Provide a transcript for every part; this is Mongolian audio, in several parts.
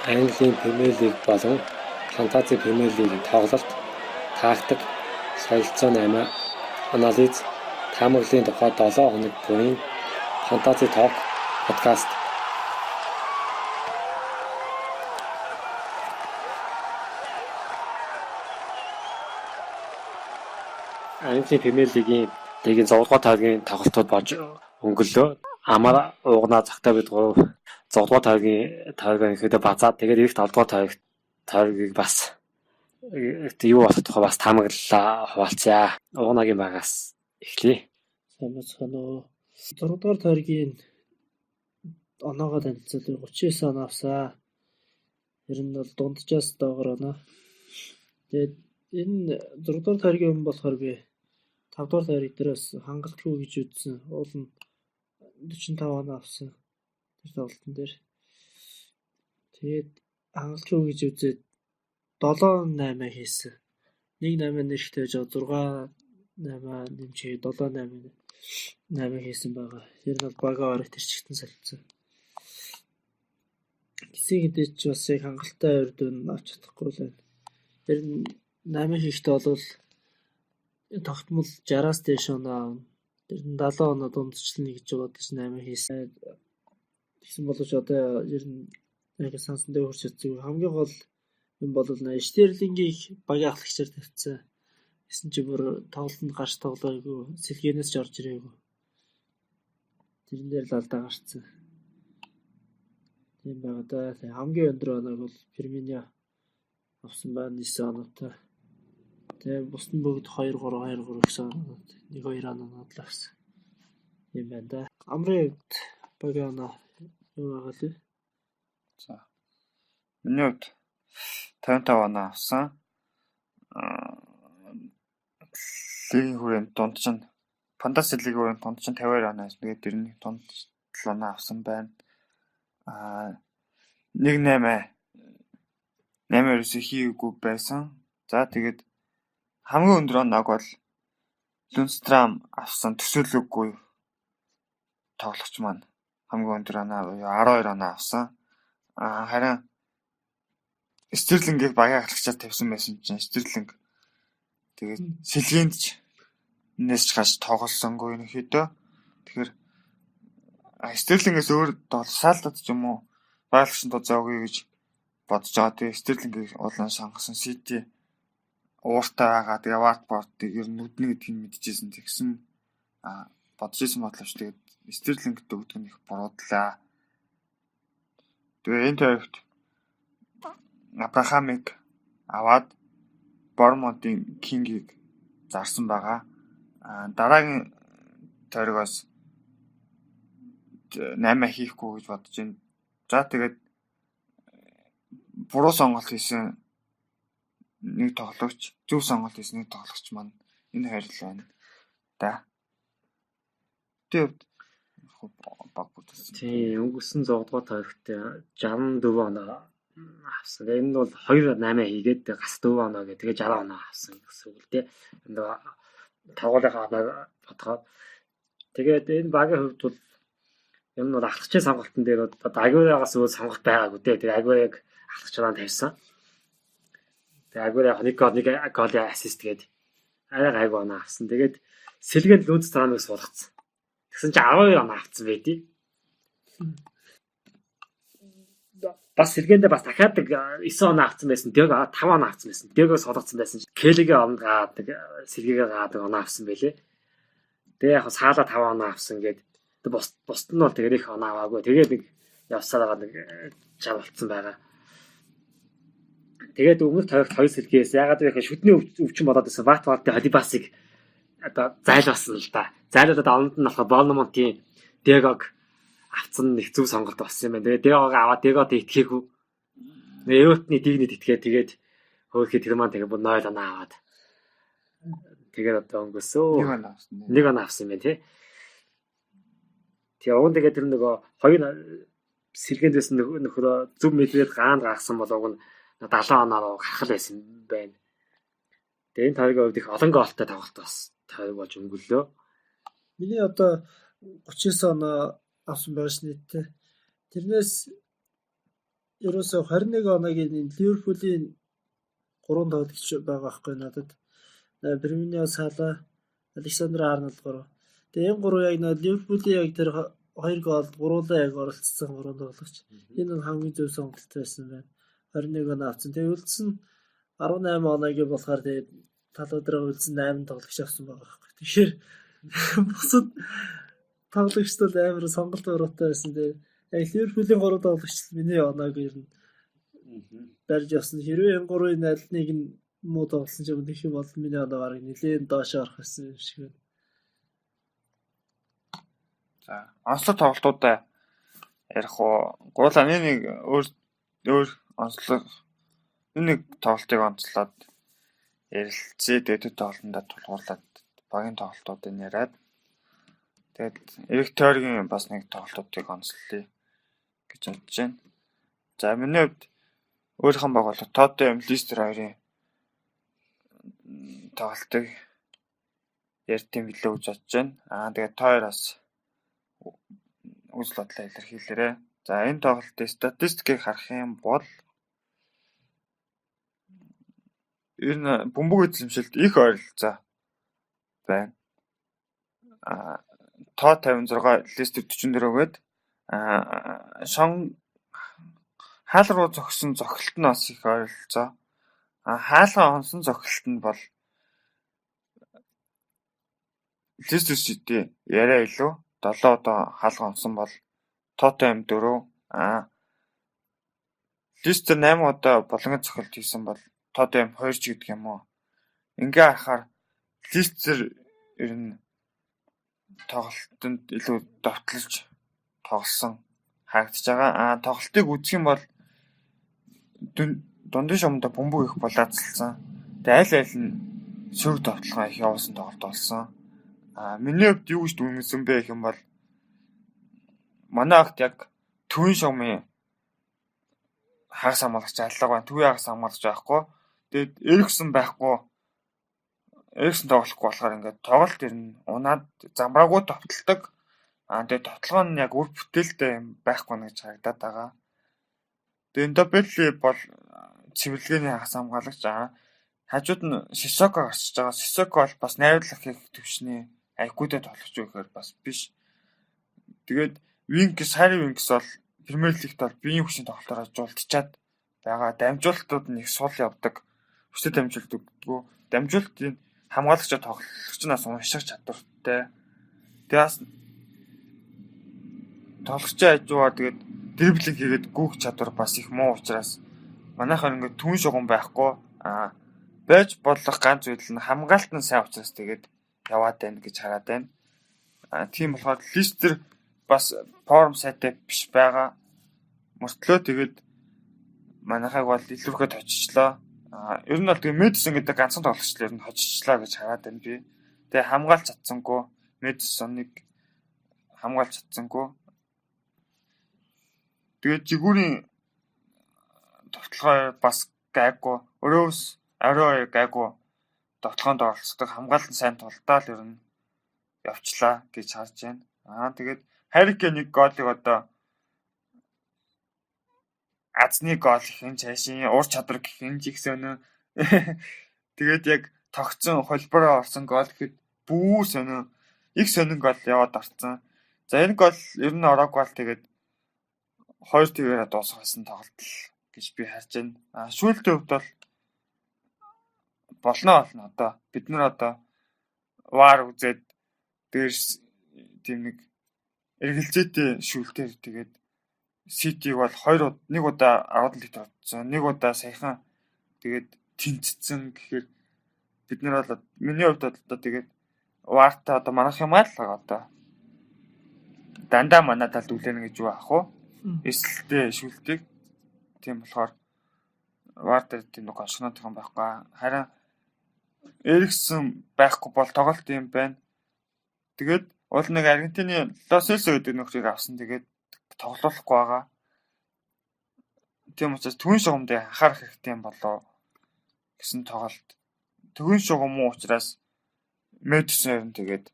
Английн Премиер Лиг болон Фэнтези Премиер Лигийн тоглолт, тактик, солилцоо 8, анализ, таамаглалын тухай 7 хоног бүрийн Fantasy Talk подкаст. Английн Премиер Лигийн 6 дугаар тойргийн тоглолтууд болж өнгөрлөө. Амар уугнаа цагтаа бид гурав 6 дугаар тойргийн тойргоо ихэдэ базаад тэгээд ирэх 7 дугаар тойргийг бас юу болох тухай бас таамаглалаа хуваалцъя. Уугнагийн багаас эхлэе. Сайн байцгаана уу. 6 дугаар тойргийн оноогоо танилцуулъя. 39 оноо авсан. Ер нь бол дунджаас доогоор оноо. Тэгээд энэ 6 дугаар тойргийн өмнө болохоор би 5 дугаар тойрог дээр бас хангалтгүй гэж үзсэн. Уул нь 45 оноо авсан. Тэр тоглолтын дээр. Тэгээд хангалтгүй гэж үзээд 7-8 хийсэн. 1-8 нэрхтэй байж байгаа 6-8 нэмж 7-8 8 хийсэн байгаа. Ер нь бол багаа орох тэр чигтэн солилцсон. Гэсэн хэдий ч бас яг хангалттай үр дүн авч чадахгүй л байна. Тэр нь 8 хийхдээ бол тогтмол 60-аас дээш оноо авна. Тэр нь 70 оноо дундчлана гэж бодож 8 хийсэн. Тэгсэн боловч одоо ер нь яг сансан дээр хүрч чадсангүй. Хамгийн гол юм бол Стерлингийг багийн ахлагчаар тавьчихсан. Гэсэн чи бүр тоглолтод гарч тоглоогүй, сэлгээнээс ч орж ирээгүй. Тэрэн дээр л алдаа гарцсан. Тийм байгаа да. Хамгийн өндөр оноог бол Ферминио авсан байна 9 оноотой. Тэгээ бус нь бүгд 2 3 2 3 гэсэн оноонууд 1 2 оноонууд л авсан. Тийм байна да. Амрын хувьд багийн оноо юу байгаа лээ? За. Миний хувьд 55 оноо авсан. Лигийн хүрээнд дундч нь Фантаси лигийн хүрээнд дундч нь 52 оноо авсан. Тэгээд ер нь дунд 7 оноо авсан байна. 1-8 8 ерөөсөө хийгээгүй байсан. За тэгээд хамгийн өндөр оноог бол Лүнстрам авсан, төсөөлөөгүй тоглогч маань хамгийн өндөр оноо 12 оноо авсан. Харин Стерлингийг багийн ахлагчаар тавьсан байсан чинь Стерлинг тэгээд сэлгээнд ч нэс ч гарч тоглосонгүй ерөнхийдөө. Тэгэхээр Стерлингээс өөр саалдад ч юм уу багийн ахлагчид зоогүй гэж бодож байгаа. Тэгээд Стерлингийг улаан сонгосон. Сити ууртай байгаа. Тэгээ Ватфордыг ер нь нүднэ гэдгийг мэдчихсэн. Тэгсэн бодож исэн бодлооч тэгээд Стерлингт өгдөг нь их буруудлаа. Тэгээ энэ тойрогт Абрахамыг аваад Бормонтын Кингийг зарсан байгаа. Дараагийн тойрогоос 8 хийхгүй гэж бодож байна. За тэгээд буруу сонголт хийсэн нэг тоглогч, зөв сонголт хийсэн нэг тоглогч маань энэ хоёр л байна да. Тэр баг бүтэлсэн. Тийм, өнгөрсөн 6 дугаар тойрогт 64 оноо авсан. Энэ нь бол 2-8 хийгээд гас 4 оноо гэх тэгээ 60 оноо авсан гэсэн үг л дээ. Энэ тоглоомын оноо бодохоор тэгээд энэ багийн хувьд бол энэ нь бол ахлагчийн сонголтын дээр одоо Агуэрагаас өөр сонголт байгаагүй дээ. Тэгээ Агуэраг ахлагчаар тавьсан. Тэгээ Агуэра яг нэг гол нэг голын ассист гээд арай гайгүй оноо авсан. Тэгээд сэлгээнд Лүнстрамыг суулгацсан. Тэгсэн чинь 12 оноо авсан байдий. Бас сэлгээндээ бас дахиад 9 оноо авсан байсан. Дэг 5 оноо авсан байсан. Дэгөө суулгацсан байсан. Келигээ оронд гаад сэлгээгээ гаад оноо авсан байлээ. Тэгээ яг саалаа 5 оноо авсан гээд бусд нь бол тэгээд их оноо аваагүй. Тэгээд нэг явсаар байгаа нэг 60 болцсон байгаа. Тэгээд өмнөх тойрогт 2 сэлгээс ягаад вэ гэхээр шүдний өвчин болоод байсан Ватфордын Холибасыг одоо зайлуулсан л да. Зайлуулаад оронд нь болохоор Борнмонтын Дегог авцсан нэг зөв сонголт болсон юм байна. Тэгээд Дегог аваад Дегод итгээгүй. Эвертны Дигнид итгээд тэгээд хөөхий тэр маань тэгээд бүр 0 оноо аваад тэгээд одоо өнгөрсөө. 1 оноо авсан. 1 оноо авсан юм байна тий. Тэгээ уг нь тэгээд тэр нөгөө хоёр сэлгээнд байсан нөхрөө зөв мэдрээд гаанд гаргасан бол уг нь 70 оноор гарах л байсан байна. Тэгээ энэ тойргийн хувьд их олон голтой тоглолт бас тойрог болж өнгөрлөө. Миний одоо 39 оноо авсан байгаа ш нийтдээ. Тэрнээс Ерөөсөө 21 оногийн энэ Ливерпулийн 3 тоглогч байгаа байхгүй надад. Фирмино, Сала, Александр Арнольд 3. Тэгээ энэ гурав яг нөө Ливерпулийн яг тэр 2 гол гуруулаа яг оролцсон 3 тоглогч. Энэ нь хамгийн зөв сонголт байсан байна. 21 оноо авсан. Тэгээ үлдсэн 18 оногийн болохоор тэгээд талууд руу үлдсэн 8 тоглогч авсан байгаа байхгүй. Тэгэхээр бусад тоглогчд бол амар сонголт уруутай байсан. Тэгээд яг Ливерпулийн 3 тоглогч миний оноог ер нь барьж явсан. Хэрвээ энэ гурвын аль нэг нь муу тоглосон ч юм уу юм бол миний оноо бараг нэлээд доош орох байсан юм шиг байна. За, онцлог тоглолтуудаа ярих уу? Гурлаа нэг өөр өөр онцлог нэг тоглолтыг онцлоод ярилцъя. Тэгээд тэр тоглолтондоо тулгуурлаад багийн тоглолтуудыг яриад тэгээд Эрик Тойргийн бас нэг тоглолтуудыг онцлоё гэж бодож байна. За, миний хувьд өөрийнхөө баг болох Тоттенхэм, Лестер хоёрын тоглолтыг ярьдсан билүү гэж бодож байна. Аа, тэгээд та хоёр бас үзэл бодлоо илэрхийлээрэй. За, энэ тоглолтын статистикийг харах юм бол ер нь бөмбөг эзэмшилд их ойролцоо байна. Аа, тоо 56, Лестер 44 гээд шон хаал руу зогссон зохилт нь бас их ойролцоо. А хаалгаа онсон зохилт нь бол Лестер Сити яриа илүү 7 удаа хаалгаа онсон бол Тоттенхэм 4, а Лестер 8 удаа булангийн цохилт хийсэн бол Тоттенхэм 2 ч гэдэг юм уу. Ингээ харахаар Лестер ер нь тоглолтод илүү довтлож тоглосон харагдаж байгаа. А тоглолтыг үзэх юм бол дундын шумдаа бөмбөг их булаацалсан. Тэгээ аль аль нь сөрөг довтлогоо их явуулсан тоглолт болсон. А миний хувьд юу гэж дүгнэсэн бэ гэх юм бол манай огт яг төвийн шугамын хагас хамгаалагч аллага байна. Төвийн хагас хамгаалагч байхгүй. Тэгээд Эриксон байхгүй. Эриксон тоглохгүй болохоор ингээд тоглолт ер нь унаад замбраагүй довтолдог. Аа тэгээд довтлогоо нь яг үр бүтээлтэй юм байхгүй нэг гэж харагдаад байгаа. Тэгээд Ндобели бол цэвэрлэгээний хагас хамгаалагч. Аа хажууд нь Сисоко гарчиж байгаа. Сисоко бол бас найруулах хийх төвшний IQ-тэй тоглогч юу гэхээр бас биш. Тэгээд Винкс, Харри Винкс бол Премьер Лигт бол биеийн хүчний тоглолтоор жулдчаад байгаа. Дамжуулалтууд нь их сул явдаг. Хүчтэй дамжуулалт өгдөггүй. Дамжуулалтын хамгаалагчаа тоглогчноос унших чадвартай. Тэгээ бас тоглогчийн хажуугаар тэгээд дриблинг хийгээд гүйх чадвар бас их муу учраас манайхаар ингээд түн шугам байхгүй. Аа байж болох ганц зүйл нь хамгаалт нь сайн учраас тэгээд яваад байна гэж хараад байна. Аа тийм болохоор Лестер бас форм сайтай биш байгаа. Мөртлөө тэгээд манайхаг бол илүүрхэд очичлоо. Аа ер нь бол тэгээд Мэдисон гэдэг ганцхан тоглогч л ер нь хоччлоо гэж хараад байна би. Тэгээ хамгаалж чадсангүй. Мэдисоныг хамгаалж чадсангүй. Тэгээд жигүүрийн довтлогоо бас гайгүй. Өрөөс орой гайгүй довтлогоонд оролцдог. Хамгаалалт нь сайн тулдаа л ер нь явчлаа гэж харж байна. Аа тэгээд Харри Кейн нэг голыг одоо азны гол гэх юм цаашийн ур чадвар гэх юм ч их сонио. Тэгээд яг тогтсон холбороо орсон гол гэхэд бүү сонио. Их сонин гол яваад орсон. За энэ гол ер нь ороогүй бол тэгээд 2-1-ээр дуусгасан тоглолт гэж би харж байна. А шүүлтийн хувьд бол болно болно одоо бид нар одоо вар үзээд дээрс тийм нэг эргэлзээтэй шүүлтээр тэгээд Ситиг бол хоёр нэг удаа 10 литр орцсон, нэг удаа саяхан тэгээд тэнцсэн гэхээр бид нар бол миний хувьд одоо тэгээд варта одоо манах юм аа л одоо дандаа манай талд үлээнэ гэж юу ах вэ? Эсэлтээ шүүлтийг тийм болохоор вар дээр тийм нэг гоншгонох юм байхгүй. Харин Эриксон байхгүй бол тоглолт юм байна. Тэгээд уул нэг Аргентины Ло Селсо гэдэг нөхрийг авсан. Тэгээд тоглоулахгүй байгаа. Тийм учраас түн шугам дээр анхаарах хэрэгтэй юм болоо гэсэн тоглолт. Төвийн шугам муу учраас Мэдисон ер нь тэгээд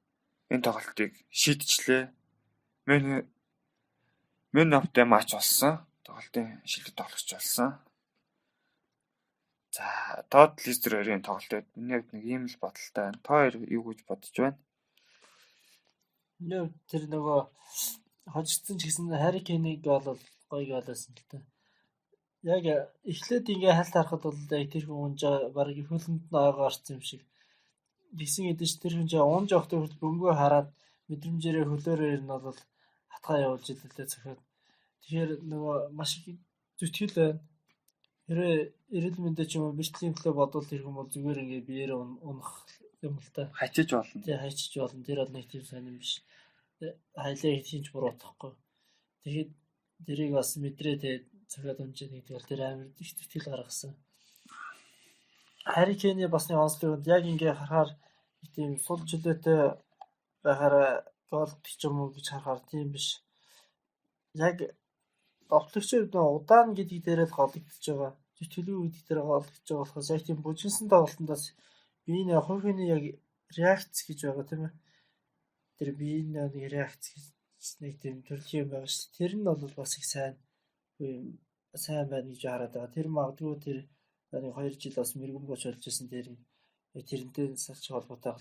энэ тоглолтыг шийдчихлээ. Man of the match болсон. Тоглолтын шилдэг тоглогч болсон. За, Тод Лестер хоёрын тоглолтод миний хувьд нэг ийм л бодолтой байна. Та хоёр юу гэж бодож байна? Миний хувьд тэр нөгөө хожигдсон ч гэсэн Харри Кейнийг гол бол гоё гол байсан л та. Яг эхлээд ингээ хальт харахад бол яг тэр хүн унж бараг хөлөнд нь ойгоо орсон юм шиг. Тэгсэн хэдий ч тэр хүн чинь унж явахдаа хүртэл бөмбөгөө хараад мэдрэмжээрээ хөлөөрөө ер нь бол хатгаа явуулж илээ цохиод. Тэгэхээр нөгөө маш их зүтгэл байна. Хэрвээ эрүүл мэндэ ч юм уу бэртлийн төлөө бодвол тэр хүн бол зүгээр ингээ биеэрээ унах юм л та. Хачиж болно. Тий, хайчиж болно. Тэр бол нэг тийм сайн юм биш. Хайлаа хийх ч буруу утгагүй. Тэгэхэд тэрийг бас мэдрээ тэгээд цохиод унж яах гэдэг бол тэр амар их зүтгэл гаргасан. Харри Кейний бас нэг онцлог яг ингээ харахаар тийм сул чөлөөтэй байхаараа гол ч юм уу гэж харахаар тийм биш. Яг довтлогчийн хувьд удаан гэдэг дээрээ л голөгдөж байгаа. Зүтгэлгүй гэдэг дээр голөгдөж байгаа болохоос яг тийм бүжигсэн тоглолтондоос биеийн хувь хүний яг реакц гэж байгаа тийм ээ. Тэр биеийн нэг реакц гэж нэг тийм төрлийн юм байгаа шүү. Тэр нь бол бас их сайн юм сайн байна гэж хараад байгаа. Тэр магадгүй тэр нэг 2 жил бас мэрэгэн боч болж исэн тэр тэрнтэй салч холбоотой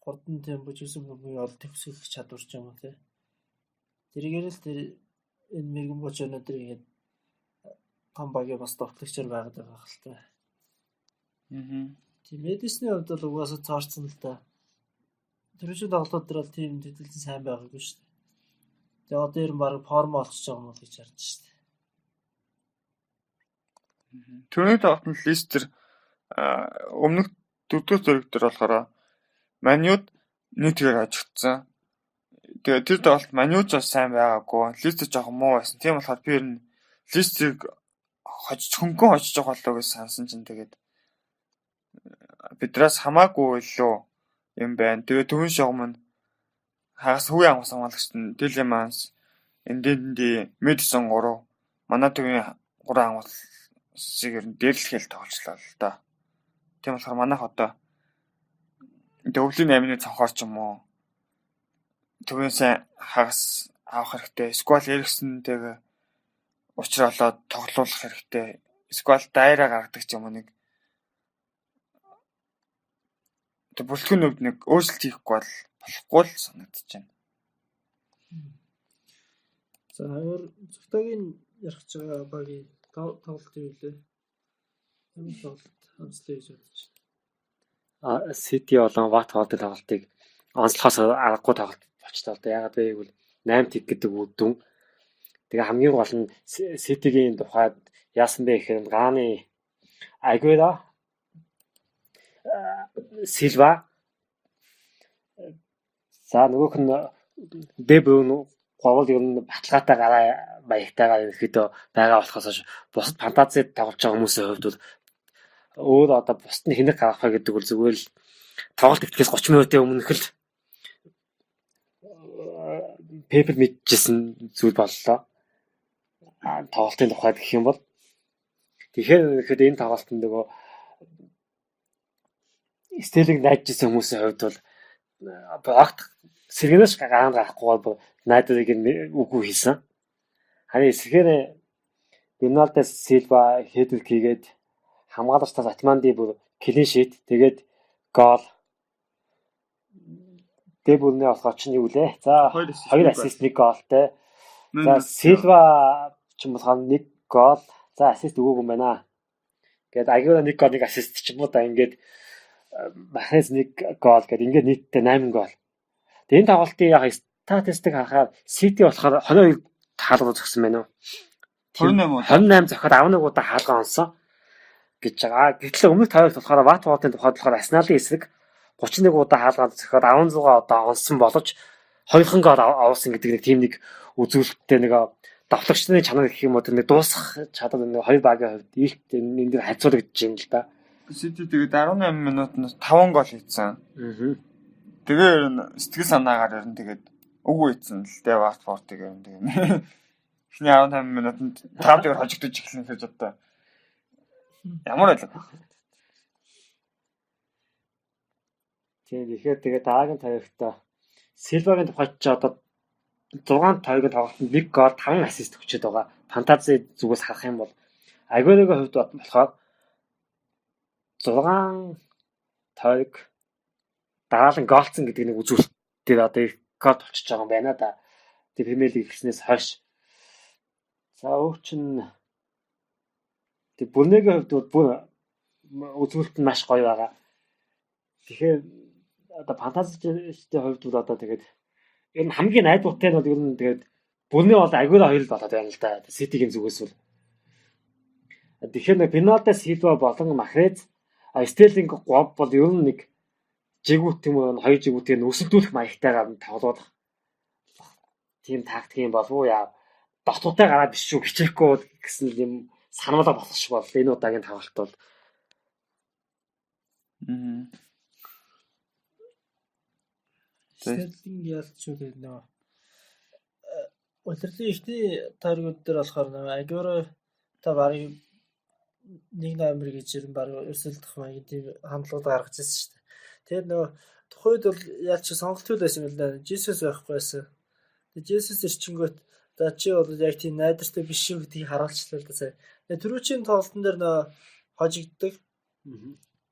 хурдан тийм бүжигсэн бөмбөгийг ол төгсгөх чадвар ч юм уу тий. Тэргээр л тэр энэ мэрэгэн боч өнөөдөр ингээд том багийн бас довтлогчор байгаад байгаа хэл та. Тийм Мэдисний хувьд бол угаасаа цаарцсан л та. Түрүүчийн тоглолтууд дээр бол тийм төдийлөн сайн байгаагүй шүү дээ. Тэгээ одоо ер нь баг форм олчж байгаа юм бол гэж харж шүү дээ. Түрүүний тоглолтод Лестер өмнөх дөрөвдүгээр зөрөг дээр болохоор Маньюд 1-1 хожигдсон. Тэгээ тэр тоглолт Манью ч бас сайн байгаагүй. Лестер жоохон муу байсан. Тийм болохоор би ер нь Лестерийг хожиж хөнгөн хожиж байгаа болоо гэж сансан чинь тэгээд бидраас хамаагүй илүү юм байна. Тэгээ төвөн шугам нь хагас хөвийн ангус хамгаалагч нь Тилеманс, Энденди, Мэдисон 3 манай төвийн 3 ангусыг ер нь дээрлэхэл тоглолцлоо л да. Тийм болохоор манайх одоо өвлийн 8-ны цонхоор ч юм уу төвийн сайн хагас авах хэрэгтэй. Эсвэл Эриксонтэйгээ учруулаад тоглуулах хэрэгтэй. Эсвэл Дайра гаргадаг ч юм уу нэг тэг бүлтгэн хувьд нэг өөрчлөлт хийхгүй бол болохгүй л санагдаж байна. За өөр Зүгтагийн ярих гэж байгаа багийн тоглолт юу вэ? Ямар тоглолт онцлог гэж бодож байна? Сити болон Ватфордын тоглолтыг онцлохоос аргагүй тоглолт болчихлоо л да. Яагаад вэ гэвэл 8-1 гэдэг үр дүн. Тэгээ хамгийн гол нь Ситигийн тухайд яасан бэ гэхээр Ганы Агуэро, Силва, за нөгөөх нь Де Брюйн гурвал ер нь баталгаатай гараа маягтайгаар ерөнхийдөө байгаа болохоос бусад фантази тоглож байгаа хүмүүсийн хувьд бол өөр одоо бусд нь хэнэг гаргах вэ гэдэг бол зүгээр л тоглолт эхлэхээс 30 минутын өмнөх л Пепер мэдчихсэн зүйл боллоо. Тоглолтын тухайд гэх юм бол тэгэхээр ерөнхийдөө энэ тоглолтод нөгөө Стерлинг найдажсэн хүмүүсийн хувьд бол огт сэргэнээс гараанд гарахгүйгээр найдварыг нь үгүй хийсэн. Харин эсрэгээр Бернардо Силва хэдрик хийгээд хамгаалагчдаас Атманди бүр клин шит тэгээд гол Де Брюйне болохоор чинь юу лээ? За 2 ассист 1 голтой. За Силва ч юм болохоор 1 гол. За ассист өгөөгүй юм байна. Ингээд Агуэро 1 гол 1 ассист ч юм уу да ингээд Махрез 1 гол гээд ингээд нийтдээ 8 гол. Тэгээ энэ тоглолтын яг статистик харахаар Сити болохоор 22 хаалга зогсон байна уу? 28 28 зохиод 11 удаа хаалга онсон гэж байгаа. Гэтэл өмнөх тавигт болохоор Ватфордын тухайд болохоор Арсеналын эсрэг 31 удаа хаалгаа зохиод 16 удаа онсон боловч 2хан гол авсан гэдэг нэг тийм нэг үзүүлэлттэй нэг давтлагчдын чанар гэх юм уу тэр нэг дуусах чадвар нэг хоёр багийн хувьд их энэ дээр харьцуулагдаж байна л да. Сити тэгээд 18 минутанд 5 гол хийсэн. Тэгээ ер нь сэтгэл санаагаар ер нь тэгээд үгүй хийсэн л дээ Ватфордыг ер нь тэгээд эхний 15 минутанд 5-1 хожигдож эхэлнэ гэж одоо ямар байлаа. Тийм тэгэхээр тэгээд дараагийн тавигтаа Силвагийн тухайд ч одоо 6 тойргийн тоглолтод 1 гол 5 ассист өгчөөд байгаа. Фантази зүгээс харах юм бол Агуэрогийн хувьд болохоор 6 тойрог дараалан голцсон гэдэг нэг үзүүлэлт дээр одоо рекорд болчихж байгаа юм байна да. Тэгээ Премьер Лиг эхэлснээс хойш. За өөр чин тэг Бүрнегийн хувьд бол бүр үзүүлэлт нь маш гоё байгаа. Тэгэхээр одоо фантазичдын хувьд бол одоо тэгээд ер нь хамгийн найдвартай нь бол ер нь тэгээд Бүрнээ бол Агуэро хоёр л болоод байна л да. Ситигийн зүгээс бол. Тэгэхээр нэг Бернардо Силва болон Махрез, Стерлинг Гоб бол ер нь нэг жигүүт юм уу хоёр жигүүтийг нь өсөлдүүлэх маягтайгаар тоглуулах тийм тактик юм болов уу яа. Дотуутай гараад биш шүү хичээхгүй гэсэн юм сануулга болох шиг боллоо энэ удаагийн тоглолт бол. Стерлинг ялч юу гэдэг нөө улирлын эхний тойргууд дээр болохоор нөгөө Агуэро та барыг 1 номер гэж ер нь барыг өрсөлдөх маягийн тийм хандлагууд гаргаж ирсэн шүү дээ. Тэгээд нөгөө тухайд үед бол ялч сонголтгүй байсан юм л да. Жисус байхгүй байсан. Тэгээд Жисус ирчингүүт за чи бол яг тийм найдвартай биш шүү гэдгийг харуулчлаа л да сая. Тэгээд түрүүчийн тоглолтын дээр нөгөө хожигддаг.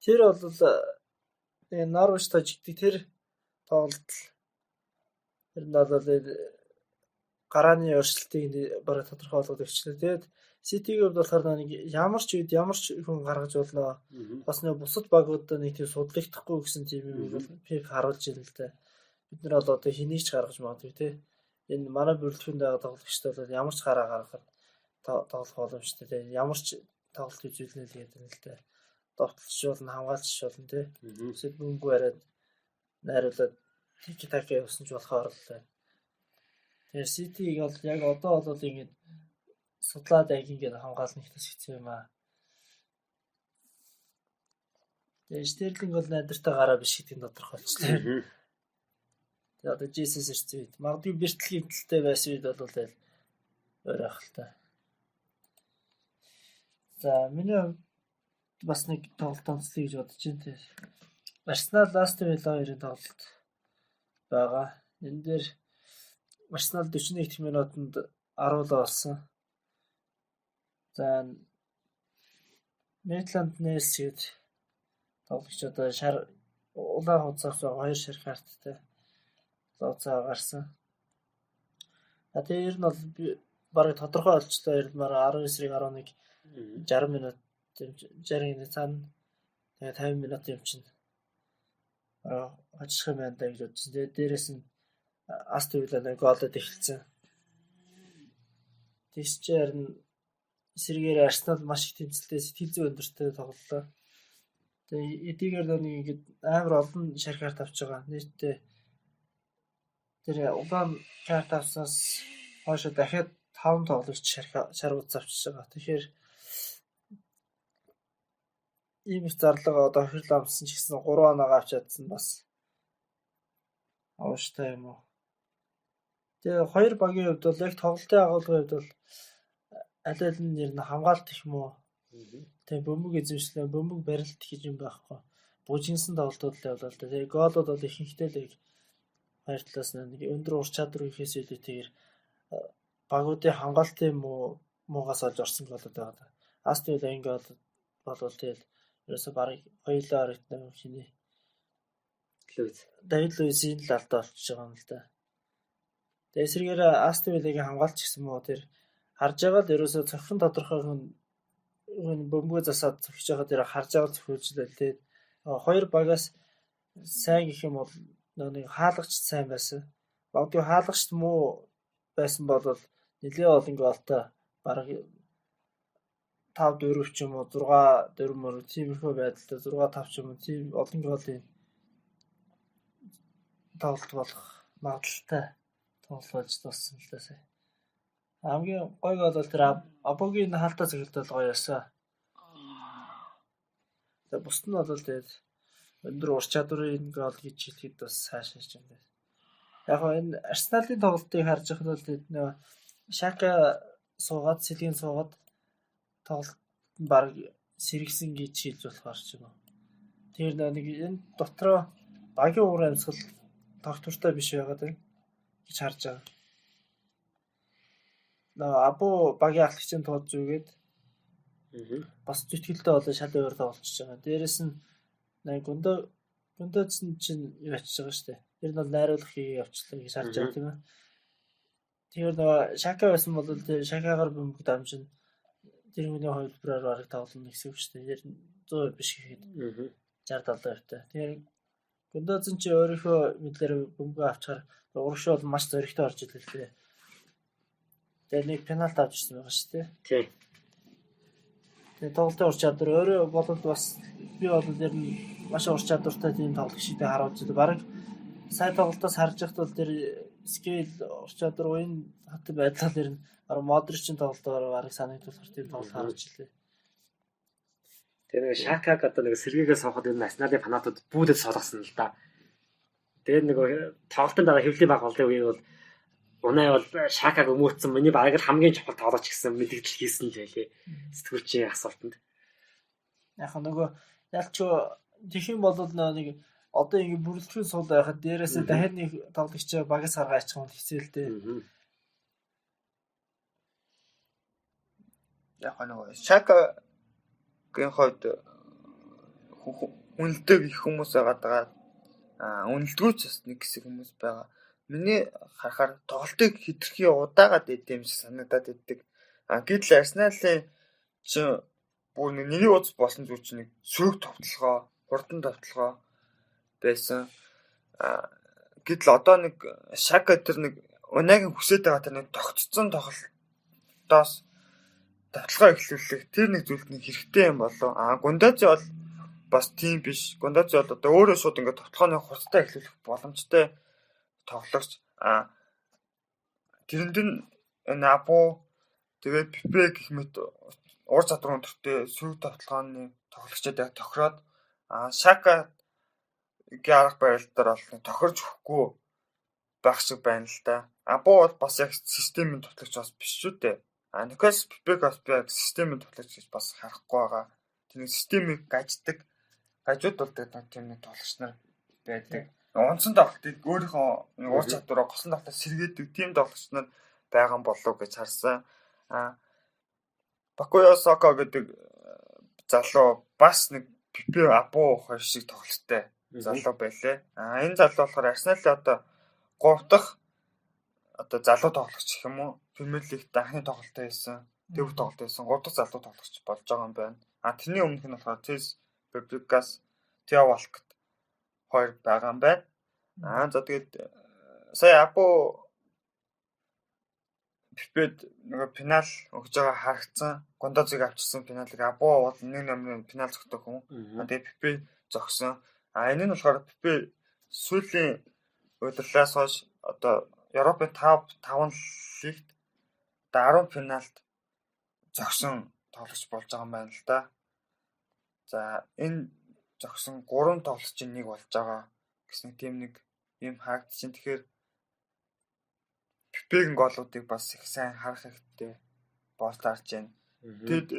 Тэр бол нэг Норвеж хожигддаг тэр тоглолт. Тэр нь бол гарааны өрсөлдөлтийг бараг тодорхой болгоод өгчлээ. Тэгээд Ситигийн хувьд болохоор нэг ямар ч үед ямар ч хүн гаргаж болно. Бас нэг бусад багуудаа нэг тийм судлагдахгүй гэсэн тийм юм бол Пеп харуулж байна л да. Бид нар бол одоо хэнийг ч гаргаж магадгүй те. Энэ манай бүрэлдэхүүнд байгаа тоглогчдод бол ямар ч гараа гаргахад тоглох боломжтой те. Ямар ч тоглолт үзүүлнэ л гэдэг нь л да. Довтлж болно, хамгаалж болно те. Эсвэл бөмбөг бариад найруулад тики така явсан ч болохоор л байна. Тэгэхээр Ситиг бол яг одоо бол ингэж судлаад яг ингэж хамгаална их бас хэцүү юм аа. Тэгээ Стерлинг бол найдвартай гараа биш гэдгийг тодорхойлчлаа. Тэгээ одоо Жисус ирсэн үед магадгүй бэртэл гэмтэлтэй байсан үед бол л өөр ах л та. За миний хувьд бас нэг тоглолт онцлоё гэж бодож байна те. Арсенал Астон Вилла хоёрын тоглолт байгаа. Энэ дээр Арсенал 41 дэх минутанд 10 болсон. За Мэйтланд Нельс гээд тоглогч одоо шар улаан хуцаас байгаа хоёр шар карттай лооцоо гарсан. А тэгээ ер нь бол бараг тодорхой олчлоо ер нь бараг 19-ыг 11 60 минут 60 цаана тэгээ 50 минут юм чинь хожих юм байна даа гэж бодсон. Тэгээ дээрэс нь Астон Вилла нэг гоолоод эхэлсэн. Тэгс чи харин эсрэгээр Арсенал маш их тэмцэлтэй сэтгэл зүй өндөртэй тоглолоо. Тэгээ эдийгээр нэг ингээд амар олон шар карт авч байгаа. Нийтдээ тэр улаан карт авснаас хойш дахиад 5 тоглогч шар утас авчиж байгаа. Тэгэхээр ийм их зарлага одоо хохирол амссан ч гэсэн 3 оноогоо авч чадсан бас ууштай юм уу. Тэгээ хоёр багийн хувьд бол яг тоглолтын агуулгын хувьд бол аль аль нь нэр нь хамгаалт их юм уу. Тэгээ бөмбөг эзэмшлээ, бөмбөг барилт гэж юм байхгүй. Бужигнсан тоглолтууд л явлаа л да. Тэгээ гоолууд бол ихэнхдээ л яг хоёр талаас нь нэг өндөр ур чадвар гэхээс илүүтэйгээр багуудын хамгаалтын муугаас олж орсон голууд байгаа. Астон Виллагийн гол болвол тэгэл ерөөсө барыг хоёулаа харагдана хиний Луис. Давид Луисийн л алдаа болчихж байгаа юм л да. Тэгээ эсрэгээр Астон Виллагийн хамгаалч гэсэн муу тэр харж байгаа л ерөөсө цохин тодорхой хүн бөмбөгөө засаад цохиж байгаа тэр харж байгаа цохиулж л тэгээд хоёр багаас сайн гэх юм бол нэг хаалгачд сайн байсан. Магадгүй хаалгачд муу байсан бол нэлээд олон голтой бараг 5-4 ч юм уу 6-4 мөр тиймэрхүү байдалтай 6-5 ч юм уу тийм олон голын тоглолт болох магадлалтай тоглолт болж дууссан л да сая. Хамгийн гоё гол бол тэр Абогийн хаалтаа цохилт бол гоё байсан. Тэгээ бусд нь бол тэгээд өндөр ур чадварын гол гэж хэлэхэд бас цаашаа юм байна. Яг гоо энэ Арсеналын тоглолтыг харж байхад бол тэгээд нөө Шака суугаад сэлгийн суугаад тоглолт нь баг сэргсэн гэж хэлж болохоор ч юм уу. Тэр нэг энэ дотроо багийн уур амьсгал тогтвортой биш байгаад байна гэж харж байгаа. Нөгөө Абу багийн ахлагчийн тууд зүгээд бас зүтгэлтэй болоо шал өөр тоглолцож байгаа. Дээрэс нь Гундоцсон чинь юу ачиж байгаа шүү дээ. Тэр нь бол найруулах хийгээ явчлаа гэж харж байгаа тийм ээ. Тэгэхээр нөгөө Шака байсан бол тэр Шакагаар бөмбөг дамжин тэр хүний хувилбараар бараг тоглоно гэсэн үг шүү дээ. Тэр 100% биш гэхэд 60 70%. Тэгэхээр Гундоцсон чи өөрийнхөө мэдлээр бөмбөгөө авчаар урагшаа бол маш зоригтой орж ирлээ л дээ. Тэгээ нэг пенальт авч ирсэн байгаа шүү дээ. Тий. Тэгээ тоглолтын ур чадвар өөрөө бол бас би бол ер нь маш ур чадвартай тийм тоглогчтой харуулж байна. Бараг сая тоглолтоос харж байхад бол тэр скейл ур чадвар уян хатан байдлаар ер нь бараг Модричийн тоглолтоор бараг санагдуулах тийм тоглолт харуулж илээ. Тэгээ нэг Шакаг одоо нэг сэргээгээ сонгоход ер нь Арсеналын фанатууд бүүдэд солгосон л да. Тэгээд нэг тоглолтын дараа хэвлэлийн баг голын үеийн бол Унай бол Шакаг өмөөцсөн миний бараг л хамгийн чухал тоглогч гэсэн мэдгдэл хийсэн л байлээ. Сэтгүүлчийн асуултанд. Яг нөгөө ялч тэгэх юм бол нэг одоо ингэ бүрэлдэхүүн сул байхад дээрээсээ дахиад нэг тоглогч багаас гаргаа ачих юм хэцүү л дээ. Яг нөгөө Шакагийн хувьд үнэлдэг их хүмүүс байгаа даа. Аа үнэлдэггүй ч бас нэг хэсэг хүмүүс байгаа. Миний харахаар тоглолтыг хэтэрхий удаагаад идэм шиг санагдаад идэг. А гэтэл Арсеналын чинь бүр нэг нэрийн уц болсон зүйл чинь нэг сөрөг товтлогоо, хурдан товтлогоо байсан. А гэтэл одоо нэг Шака тэр нэг Унагийн хүсэж байгаа тэр нэг тогтцсон тоглолтоос товтлогоо эхлүүлэх тэр нэг зүйлд нэг хэрэгтэй юм болов. А Гундози бол бас тийм биш. Гундози бол одоо өөрөө шууд ингээд товтлогооны хурцтай эхлүүлэх боломжтой тоглогч. А тэрэнд нь Абу тэгээд Пепе гэх мэт ур чадвар өндөртэй сөрөг товтлогооны тоглогчдод яг тохироод а Шака гийн арга барил дээр бол тохирж өгөхгүй байх шиг байна л да. Абу бол бас яг системийн тоглогч бас биш шүү дээ. А Николас Пепег бас би яг системийн тоглогч гэж бас харахгүй байгаа. Тэр нэг системийг гаждаг, гажуудулдаг тийм нэг тоглогч нар байдаг. Унсан тоглолтыг өөрийнхөө ур чадвараа госон тоглолтоор сэргээдэг тийм тоглогч нар байгаа болов гэж харсан. А Бакуя Соко гэдэг залуу бас нэг Пепе Абу хоёр шиг тоглолттой залуу байлээ. А энэ залуу болохоор Арсеналын одоо 3 дахь одоо залуу тоглогч гэх юм уу? Премьер Лигт анхны тоглолтоо хийсэн, дөрөв тоглолт хийсэн 3 дахь залуу тоглогч болж байгаа юм байна. А тэрний өмнөх нь болохоор Цес Фабригас, Тео Валкт хоёр байгаа юм байна. Аа за тэгээд сая Абу Пепед нөгөө пенал өгж байгаа харагдсан. Гондозыг авчирсан пеналыг Абу бол нэг номерын пенал зогтох хүн. Тэгээд Пепе зогсон. А энэ нь болохоор Пепе сүүлийн удирлаас хойш одоо Европын 5 лигт одоо 10 пеналт зогсон тоглогч болж байгаа юм байна л да. За энэ зогсон 3 тоглогчийн нэг болж байгаа гэсэн тийм нэг юм харагдчихээн. Тэгэхээр Пепегийн голуудыг бас их сайн харах хэрэгтэй болж таарч байна. Тэгэд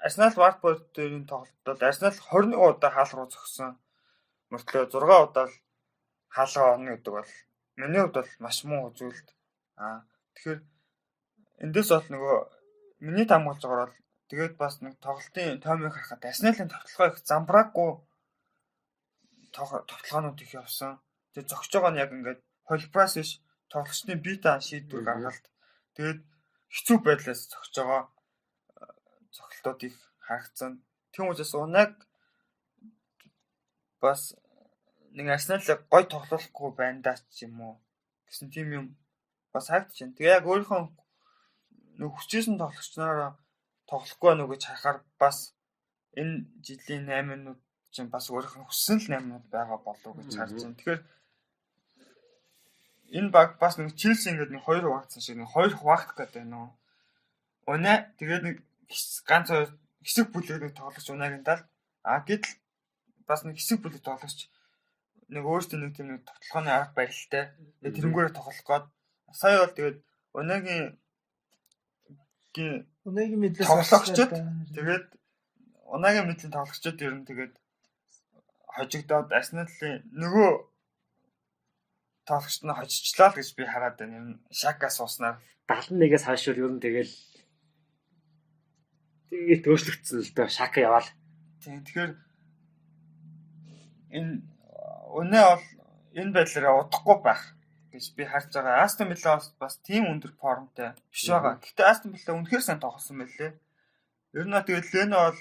Арсенал Ватфорд дээрийн тоглолтод бол Арсенал 21 удаа хаалга руу зогсон. Мөртлөө 6 удаа л хаалгаа орно гэдэг бол миний хувьд бол маш муу үзүүлэлт. Аа тэгэхээр эндээс бол нөгөө миний таамаглаж байгаагаар бол тэгээд бас нэг тоглолтын тоймыг харахад Арсеналын тоглолгоо их замбраагүй тоглоонууд их явсан. Тэгээд зогсож байгаа нь яг ингээд холбоос биш тоглогчдын бие даан шийдвэр гаргалт тэгээд хэцүү байдлаас зогсож байгаа цогцолтууд их харагдсан. Тийм учраас Унаг бас нэг Арсеналыг гой тоглохгүй байна даа ч юм уу гэсэн тийм юм бас харагдаж байна. Тэгээ яг өөрийнхөө нэг хүчээсэн тоглогч нараа тоглохгүй байна уу гэж харахаар бас энэ жилийн 8 минут чинь бас өөрийнх нь хүссэн л 8 минут байгаа болов уу гэж харж байна. Тэгэхээр энэ баг бас нэг Челси ингээд нэг хоёр хуваагдсан шиг нэг хоёр хуваагдах гэдэг байна уу. Унаа тэгээд нэг ганц хоёр хэсэг бүлэг нэг тоглогч Унагийн талд а гэтэл бас нэг хэсэг бүлэг тоглогч нэг өөрсдөө нэг тийм нэг тоглохооны арга барилтай. Тэгээд тэрнгүүрээ тоглох гээд сая бол тэгээд Унагийн Унагийн мэдлээс тоглогчид тэгээд Унагийн мэдлийн тоглогчид ер нь тэгээд хожигдоод Арсеналын нөгөө тоглогчд нь хожичлаа л гэж би хараад байна. Ер нь Шака сууснаар 71-ээс хойш ер нь тэгэл тэгээд өөрчлөгдсөн л дөө Шака яваал. Тийм, тэгэхээр энэ өнөө бол энэ байдлаараа удахгүй байх гэж би харж байгаа. Астон Вилла бас тийм өндөр формтой биш байгаа. Гэхдээ Астон Вилла үнэхээр сайн тоглосон байлээ. Ер нь тэгээд Лено бол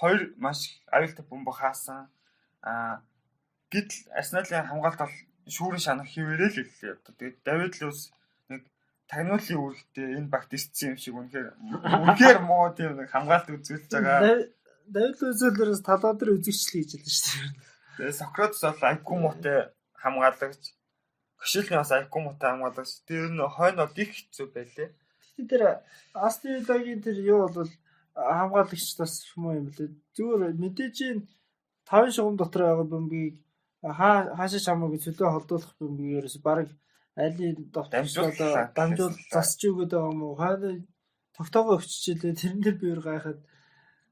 хоёр маш аюултай бөмбөг хаасан. Гэтэл Арсеналын хамгаалалт бол шүүрэн шанах хэвээрээ л хэллээ. Одоо тэгээд Давид Луис нэг тагнуулын үүрэгтэй энэ багт эссэн юм шиг үнэхээр муу тийм нэг хамгаалалт үзүүлж байгаа. Давид Луис талаа дээр үзэгчлээ хийж л шүү дээ. Тэгээд Сократес бол айгүй муутай хамгаалагч. Кошелний бас айгүй муутай хамгаалагч. Тэр нь хойно бол их хэцүү байлээ. Тэгтээ тэр Астон Виллагийн тэр юу бол хамгаалагч бас юм юм лээ. Зүгээр мэдээж энэ 5 шугам дотор байгаа бөмбөгийг хаашаа чамаагүй цөлөө холдуулах бөмбөгийг ерөөс баг айлын довтлоо дамжуул засч өгöd байгаа юм уу? Хойно тогтоогоо өвччихлээ. Тэрэн дээр би өөр гайхаад.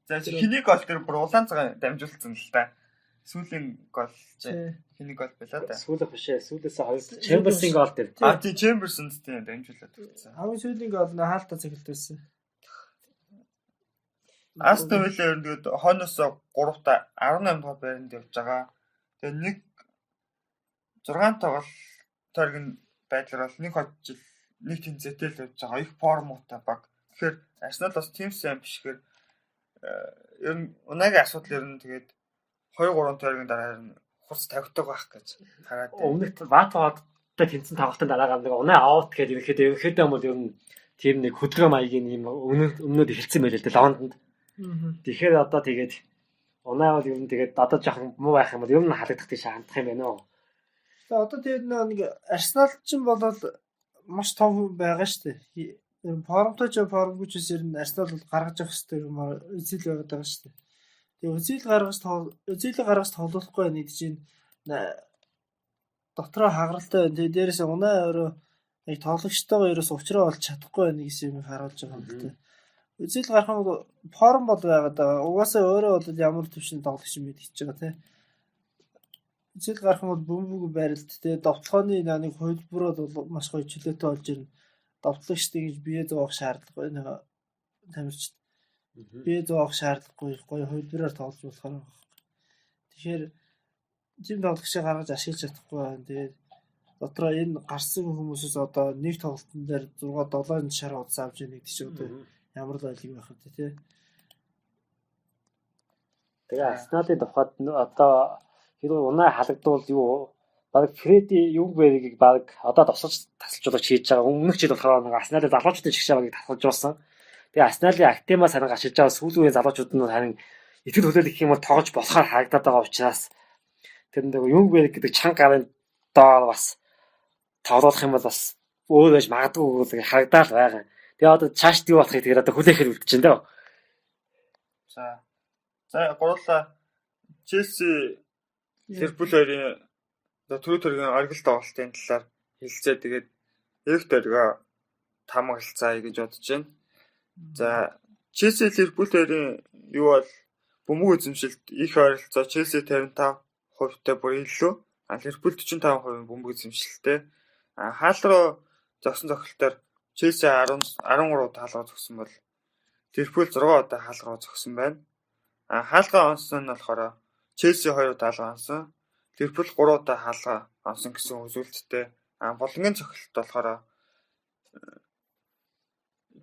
За хэнийг гол тэр бүр улаан цагаан дамжуулсан л та. Сүүлийн гол хэнийг гол байлаа да. Сүүлэх биш ээ. Сүүлээсээ хоёр Чемберсийн гол дээр. А тий, Чемберсэнд тийм дамжуулаад өгсөн. Хамгийн сүүлийн гол нь хаалтаа цэглэлт байсан. Астон Вилла ер нь тэгээд хойноос 3-та 18 дугаар байранд явж байгаа. Тэгээд нэг 6 тоглолт тойргийн байдлаар бол нэг хожил нэг тэнцээтэй л явж байгаа. Их формутай баг. Тэгэхээр Арсенал бас тийм сайн бишгээр ер нь унагийн асуудал ер нь тэгээд 2 3 тойргийн дараа нь хурц тавигдаг байх гэж хараад байна. Өмнөх Ватфордтай тэнцэн тоглолтын дараагаар нэг унаа аут гэдэг ерөнхийдөө юм бол ер нь тийм нэг хөдөлгөөн маягийн юм өмнөд эхэлсэн байл л дээ Лондонд. Тэгэхээр одоо тэгээд унаа бол ер нь тэгээд одоо жоохон муу байх юм бол ер нь халагдах тийш хандах юм байна уу? Тэгээ одоо тэгээд нэг Арсенал ч юм бол маш том байгаа шүү дээ. Ер нь формтой ч формгүй ч ер нь Арсенал бол гаргаж явах хэрэгтэй юм үзэл байгаад байгаа шүү дээ. Тэгээ үзэл гаргаж тоглохгүй байна гэдэг чинь дотроо хагаралтай байна. Тэгээ дээрээс унаа өөрөө яг тоглогчтойгоо ерөөс учраа олж чадахгүй байна гэсэн юм харуулж байгаа юм л дээ. Үзэл гарах юм бол форм бол байгаад байгаа. Угаасаа өөрөө бол ямар төвшөнд тоглогч юм мэдчихэж байгаа тий. Үзэл гарах юм бол бөмбөг байралт тий. Довтлогооны нэг хувилбарууд бол маш гоё чөлөөтэй болж ирнэ. Довтлогчд ингэж бие зовоох шаардлагагүй нэг тамирчид. Бие зовоох шаардлагагүй гоё хувилбараар тоглож болохоор байгаа байхгүй. Тэгэхээр тийм тоглогчийг гаргаж ашиглаж чадахгүй байна. Тэгээд дотроо энэ гарсан хүмүүсээс одоо нэг тоглолтын дээр 6 7 шар удас авч яах гэдэг чинь одоо ямар л ойлго байх вэ тий. Тэгээ Арсеналын тухайд одоо хэрвээ унаа халагдвал юу баг Фреди Юнгбергийг баг одоо тусалж тасалжуулагч хийж байгаа. Өмнөх жил болохоор нэг Арсеналын залуучуудын жигшээ багийг тасалжуулсан. Тэгээ Арсеналын Актемаас харин гашиж байгаа сүүлийн үеийн залуучууд нь харин итгэл хүлээлт гэх юм бол тоглож болохоор харагдаад байгаа учраас тэр нэг Юнгберг гэдэг чанга гарын доор бас тоглох юм бол бас өөр байж магадгүй харагдаал байгаа. Тэгээ одоо цааш юу болохыг тэгээд одоо хүлээхээр үлдчихээн дээ. За. За гурлаа Челси Ливерпул хоёрын одоо түрүү төргийн оргил тоглолтын талаар хэлцээ. Тэгээд эх тойргоо таамаглалцаая гэж бодож байна. За Челси Ливерпул хоёрын юу бол бөмбөг эзэмшилт их ойролцоо Челси 55%-тай бүр илүү. А Ливерпул 45% бөмбөг эзэмшилттэй. А хаал руу зогсон цогцолтоор Челси 13 удаа хаалгаа зогсон бол Ливерпул 6 удаа хаалгаа зогсон байна. А хаалгаа онсон нь болохоор Челси 2 удаа хаалгаа онсон, Ливерпул 3 удаа хаалгаа онсон гэсэн үзүүлэлттэй. А булангийн цогцолт болохоор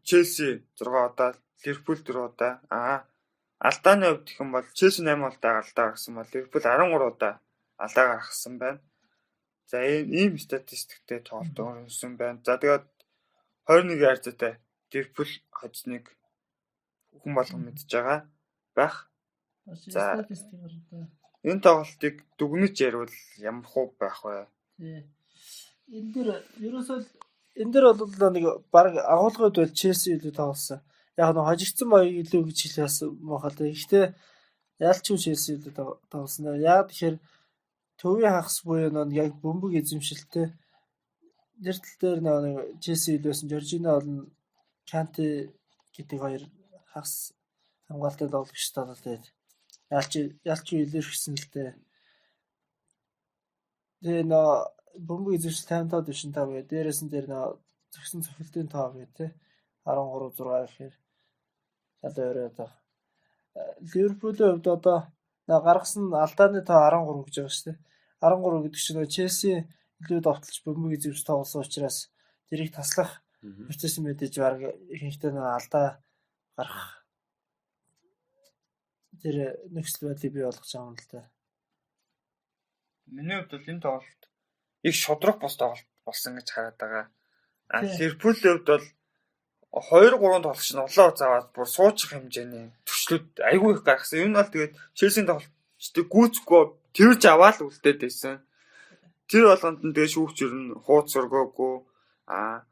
Челси 6 удаа, Ливерпул 4 удаа. А алдааны хувьд гэх юм бол Челси 8 удаа алдаа гаргасан бол Ливерпул 13 удаа алдаа гаргасан байна. За ийм статистиктэй тоглолт өнгөрсөн байна. За тэгээд 21 хайрцаатай Ливерпул хоцныг хүн болгон мэдж байгаа байх. За энэ тоглолтыг дүгнэж ярил ямар хуу байх вэ? Тий. Энэ дээр ерөөсөө энэ дээр бол нэг баг агуулгын хувьд бол Челси илүү тоглосон. Яг нэг хожигдсан маяг илүү гэж хэлэх бас муухай л дээ. Гэхдээ ялч юу Челси илүү тоглосон. Яг тэгэхээр төвийн хагас буюу нэг яг бөмбөг эзэмшилттэй нэр тал дээр нэг Челси илүү байсан. Жоржино болон Канте гэдэг хоёр хагас хамгаалалтын тоглогчтой бол тэгээд ялч илэрхсэн л дээ. Тэгээ нөө Бөмбөг эзэмшил 55 45 гээ. Дээрээс нь тэр нөө зөксөн цохилтын тоо гээ те 13 6 гэхээр 72 байгаа. Ливерпулийн хувьд одоо гаргасан алдааны тоо 13 гэж байгаа шүү дээ. 13 гэдэг чинь нөгөө Челси илүү довтолж бөмбөг эзэмш тоглосон учраас тэрийг таслах процесс мэдээж баг ихэнхдээ нөгөө алдаа гарах тэр нөхцөл байдлыг бий болгож байгаа юм л да. Миний хувьд бол энэ тоглолт их шудраг бус тоглолт болсон гэж хараад байгаа. А Ливерпулийн хувьд бол 2 3 тоглогч нь улаан хуц аваад бүр суучих хэмжээний төрчлүүд айгүй их гаргасан. Юу нь бол тэгээд Челсийн тоглогчдыг гүйцэхгүй тэрж аваад үлдээд байсан. Тэр болгонд нь тэгээд шүүгч ер нь хууц өргөөгүй. А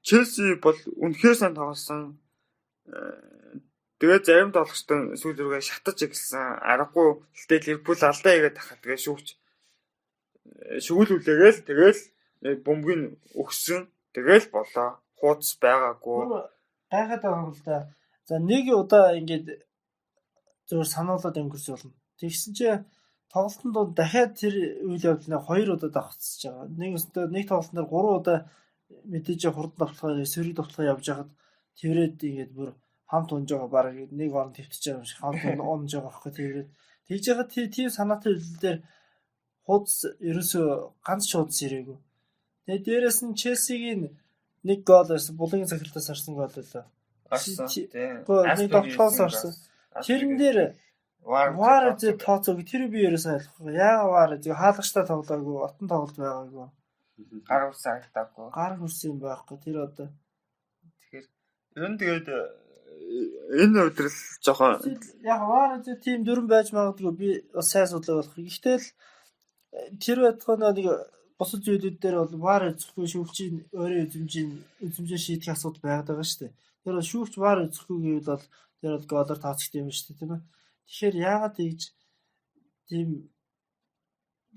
Челси бол үнэхээр сайн тоглосон. Тэгээд зарим тоглогчтой сүүл рүүгээ шатаж эхэлсэн. Аргагүй. Гэтэ Ливерпул алдаа хийгээд тахад тэгээд шүүгч шүгэл үлээгээл тэгэл бөмбөгийг өгсөн. Тэгэл болоо. Хууц байгаагүй. Гайхаад байгаа юм л да. За нэг удаа ингээд зөвөр сануулад өнгөрч болно. Тэгсэн чинь тоглолтын дунд дахиад тэр үйл явдлыг 2 удаа давхцаж байгаа. Нэг өстөө нэг тоглолтын дээр 3 удаа мэдээж хурдан давталгаа, сөрөг давталгаа явж байхад тэрвэрэд ингээд бүр хамт унж байгаа, баг нэг орон твтэж байгаа юм шиг хамт унж байгаа байхгүй тэрвэрэд. Тэгж яхад тийм санаатай үйлдэл дээр хуудас ерөөсөө ганц шуудас ирээгүй. Тэгээ дээрэс нь Челсигийн нэг гол байсан, булангийн цахилтаас орсон гол байлаа. Орсон. Нэг довтлоос орсон. Тэрэн дээр VAR зэ тооцоогүй, тэр би ерөөсөө ойлгохгүй. Яагаад VAR зэ хаалгачтай тоглоогүй, отон тоглолт байгаагүй. Гар хүрсэн харагдаагүй. Гар хүрсэн юм байхгүй. Тэр одоо тэгэхээр ер нь тэгээд энэ өдрөл жоохон яг VAR зэ тийм дөрөн байж магадгүй, би бас сайн судлаа болох. Гэхдээ л тэр байтугай нэг бусад зүйлүүд дээр бол VAR үзэхгүй шүүгчийн өөрийн үзэмжээр шийдэх асуудал байгаад байгаа шүү дээ. Тэр бол шүүгч VAR үзэхгүй гэвэл бол тэр бол голоор тооцогдсон юм шүү дээ, тийм ээ. Тэгэхээр яагаад тэгж тийм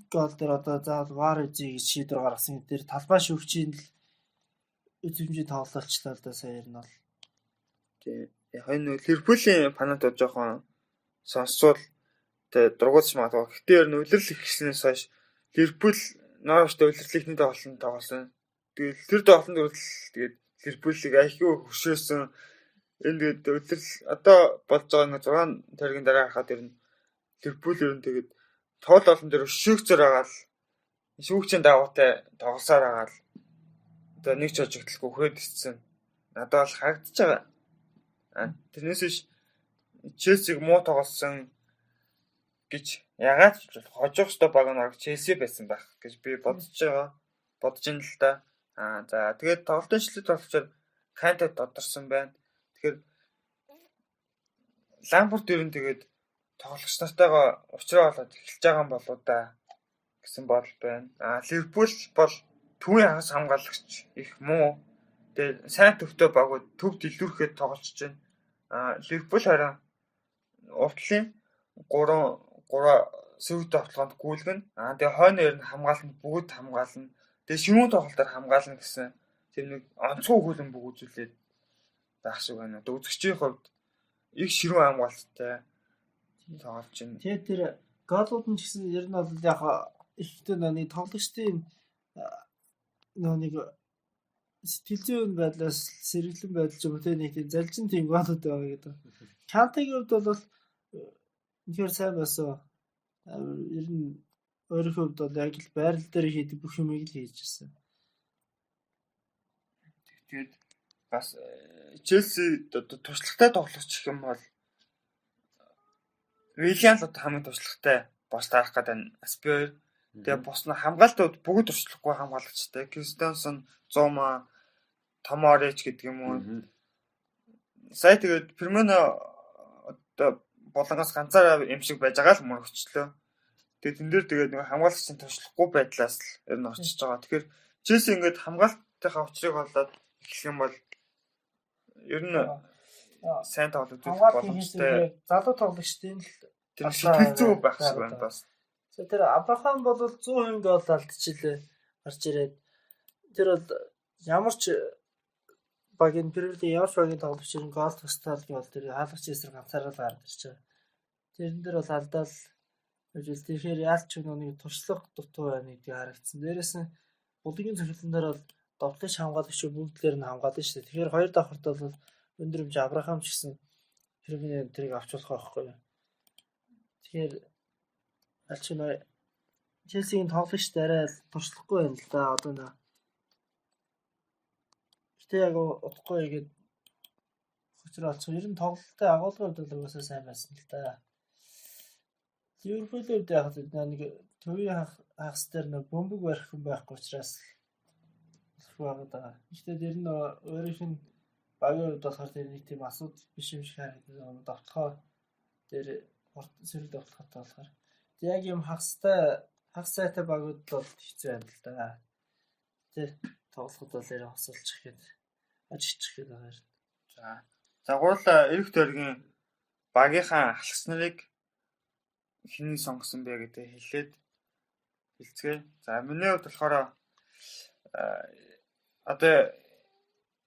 гол дээр одоо заавал VAR үзье гэж шийдвэр гаргасан дээр талбай шүүгчийн л үзэмжийн тоглолцлоо л да сая ер нь бол. Тийм. Яг энэ Ливерпулийн фанатууд жоохон сонсвол тэ дургуутж магадгүй. Гэтэ ер нь улирал ихснээс хойш Ливерпул Норвичтэй улирлын тоглолтод тоглосон. Тэгээд тэр тоглолтод хүртэл тэгээд Ливерпулийг айхгүй хөшөөсөн. Энэ тэгээд улирал одоо болж байгаа нэг 6 тойргийн дараа харахад ер нь Ливерпул ер нь тэгээд тоол олон дээр өшөөгцөр байгаа л шүүгчийн дагуутай тоглосоор байгаа л одоо нэг ч хожигдлгүй хүрээд ирсэн. Надад бол харагдаж байгаа. Тэрнээс биш Челсиг муу тоглосон гэж ягаад ч хожих ёстой баг нь Челси байсан байх гэж би бодож байгаа. Бодож ин л да. За тэгээд тоглолтын шилдэг тоглогчоор Канте тодорсон байна. Тэгэхээр Лампард ер нь тэгээд тоглогч нартайгаа уучраа болоод эхэлж байгаа юм болоо да гэсэн бодол байна. Ливерпул бол төвийн хагас хамгаалагч их муу. Тэгээд сайн төвтэй багууд төвд илүүрхэд тоглож байна. Ливерпул харин уртлын 3 3 сөрөг довтлогонд гүйлгэн. Тэгээ хойно ер нь хамгаална, бүгд хамгаална. Тэгээ ширүүн тоглолтоор хамгаална гэсэн тэр нэг онцгой хөлбөмбөг үзүүлээд байх шиг байна. Одоо үзэгчийн хувьд их ширүүн хамгаалттай тоглож байна. Тэгээ тэр голууд нь ч гэсэн ер нь бол яг ихтэй нэг тоглогчдын нэг сэтгэл зүйн байдлаас сэргэлэн байдал ч юм уу те нэг тийм залжин тийм голууд байгаа гэдэг. Кантегийн хувьд бол үнэхээр сайн байсан. Ер нь өөрийнхөө хувьд бол яг л байрал дээр хийдэг бүх юмыг л хийж ирсэн. Тэгээд бас Челси одоо туршлагатай тоглогч гэх юм бол Виллиан л одоо хамгийн туршлагатай бос таарах гэдэг нь Аспер. Тэгээ бус нь хамгаалтууд бүгд туршлагагүй хамгаалагчтай. Кристенсен, Зума, Томорич гэдэг юм уу. Сая тэгээд Фермино одоо болонгоос ганцаараа юм шиг байж байгаа л мөрөгчлөө. Тэгээд тэн дээр тэгээд нэг хамгаалагчийн туршлагагүй байдлаас л ер нь очиж байгаа. Тэгэхээр Челси ингээд хамгаалтынхаа учрыг олоод эхлэх юм бол ер нь сайн тоглолт үзүүлэх боломжтой. Залуу тоглогчдын л тэр сэтгэл зүй байх шиг байна бас. За тэр Абрахам бол 100% гол алдчихлээ гарч ирээд тэр бол ямар ч багийн Премьер Лиг ямар ч багийн тоглогч ер нь гол тустай л гэвэл тэр хаалгач эсрэг ганцаараа л гарч ирж байгаа. Тэрэн дээр бол алдаал. Тэгэхээр яалч нэг туршлага дутуу байна гэдгийг харагдсан. Дээрээс нь Булгийн цохилтон дээр бол довтлогч хамгаалагч бүгдлэр нь хамгаална шүү дээ. Тэгэхээр хоёр давхарт бол өндөр хэмжээ Абрахам ч гэсэн Фермино тэрийг авч болох байхгүй юу. Тэгэхээр аль ч нөө Челсигийн тоглогч арай туршлахгүй байна л да одоо нөө. Гэтэ яг удахгүй игээд хоцроо олцсон. Ер нь тоглолтын агуулгын хувьд бол угаасаа сайн байсан л да. Ливерпулийн хувьд яг нэг төвийн хагас дээр нэг бөмбөг барих хүн байхгүй учраас болохгүй байгаа даа. Гэхдээ тэр нь өөрийнх нь багийн хувьд болохоор тэр нэг тийм асуудал биш юм шиг харагдаад довтлохоо дээр сэрэг довтлохотой болохоор. Тэг яг юм хагастай хагас сайтай багууд бол хэцүү юм л да. Тэ тоглоход бол ярь хосолчих гээд ажигчих гээд байгаа юм. За гурлаа эрэх тойргийн багийнхаа ахлагч нарыг хэнийг сонгосон бэ гэдэг хэлээд хэлцгээе. За миний хувьд болохоор одоо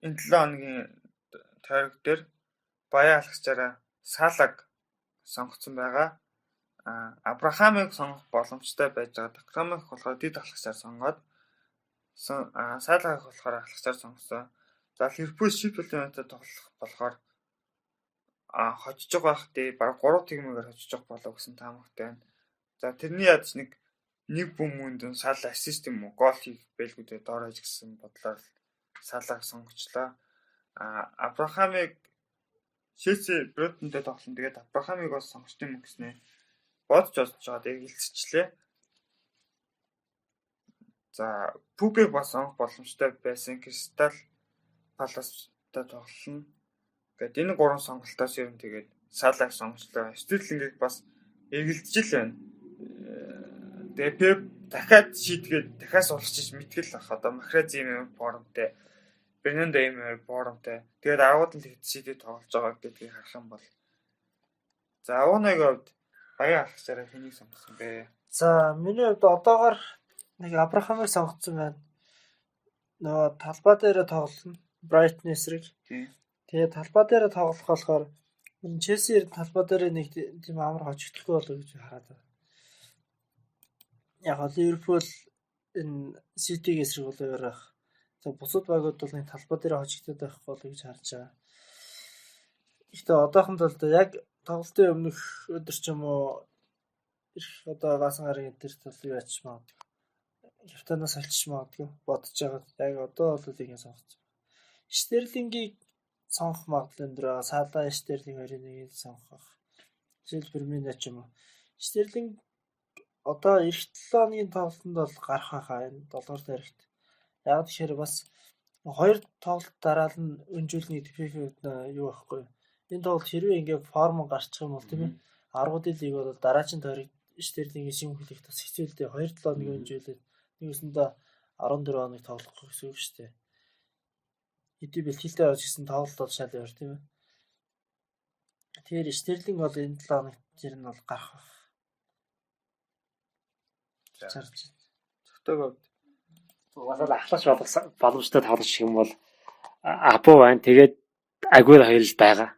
энэ 7 хоногийн тойрог дээр баян ахлагчаараа Салаг сонгоцсон байгаа. Абрахамыг сонгох боломжтой байж байгаа. Абрахамыг болохоор дэд ахлагчаар сонгоод Салагийг болохоор ахлагчаар сонгосон. За Ливерпул Шеффилд Юнайтед тоглох болохоор хожиж байгаа байх дээ. Бараг 3 тэгмэгээр хожиж байгаа болов гэсэн таамагтай байна. За тэрний ядч нэг бөмбөнд Сала ассист юм уу гол хийх байлгүй дээ доор хаяж гэсэн бодлоор Салаг сонгочлоо. Абрахамыг Челси Брентонтэй тоглоно. Тэгээд Абрахамыг бас сонгочт юм гэснэ. Бодож байгаа яг илцчихлээ. За Пүгийг бас сонгох боломжтой байсан. Кристал Паластай тоглоно. Ингээд энэ гурван сонголтоос ер нь тэгээд Салаг сонгочлоо. Стерлингийг бас эргэлдэж л байна. Тэгээ Пеп дахиад шийдгээд дахиад суулгach мэтгэл ах. Одоо Махраз юм формтой, Бернандо юм формтой. Тэгээд аргууд нь тэгж шийдээд тоглож байгаа гэдгийг харах юм бол за Унагийн хувьд баян алхачаараа хэнийг сонгосон бэ? За миний хувьд одоогоор нэг Абрахамыг сонгоцсон байна. Нөгөө талбай дээрээ тоглоно. Брайтон эсрэг. Тэгээ талбай дээрээ тоглох болохоор Челси талбай дээрээ нэг тийм амар хожигдохгүй болов гэж хараад байна. Яг Ливерпул энэ Ситиг эсрэг бол өөр байх. Тэгээ бусад багууд бол нэг талбай дээрээ хожигдоод байхгүй болов гэж харж байгаа. Гэхдээ одоохондоо л яг тоглолтын өмнөх өдөр ч юм уу ирэх одоо гасан гарын тэр талыг ачиж магадгүй. Капитанаас олчиж магадгүй бодож байгаа. Яг одоо бол ингэ сонгоцсон. Стерлингийг сонгох магадлал өндөр байгаа. Сала, Стерлинг хоёрын нэгийг сонгох. Жишээл Фермино ч юм уу. Стерлинг одоо эх 7 хоногийн тоглолтод бол гарах байхаа энэ 7 дугаар тойрогт. Яг тэгэхээр бас хоёр тоглолт дараал нь өнжүүлнэ гэдэг FIFA-ийн хувьд юу байхгүй. Энэ тоглолт хэрвээ ингээ форм гарчих юм бол тийм ээ. Аргуудын лиг бол дараагийн тойрогт Стерлингийн шим хүлээх бас хэцүү л дээ. 2-7 хоног өнжүүлээд нэг өсөндөө 14 хоног тоглохгүй гэсэн үг шүү дээ. Хэдий бэлтгэлтэй байж гисэн тоглолт бол шал өөр тийм ээ. Тэгэхээр Стерлинг бол энэ 7 хоногт тэр нь бол гарах байх. За. Цогтойг хувьд угаасаа л ахлагч боломжтой тоглогч юм бол Абу байна. Тэгээд Агуэр хоёр л байгаа.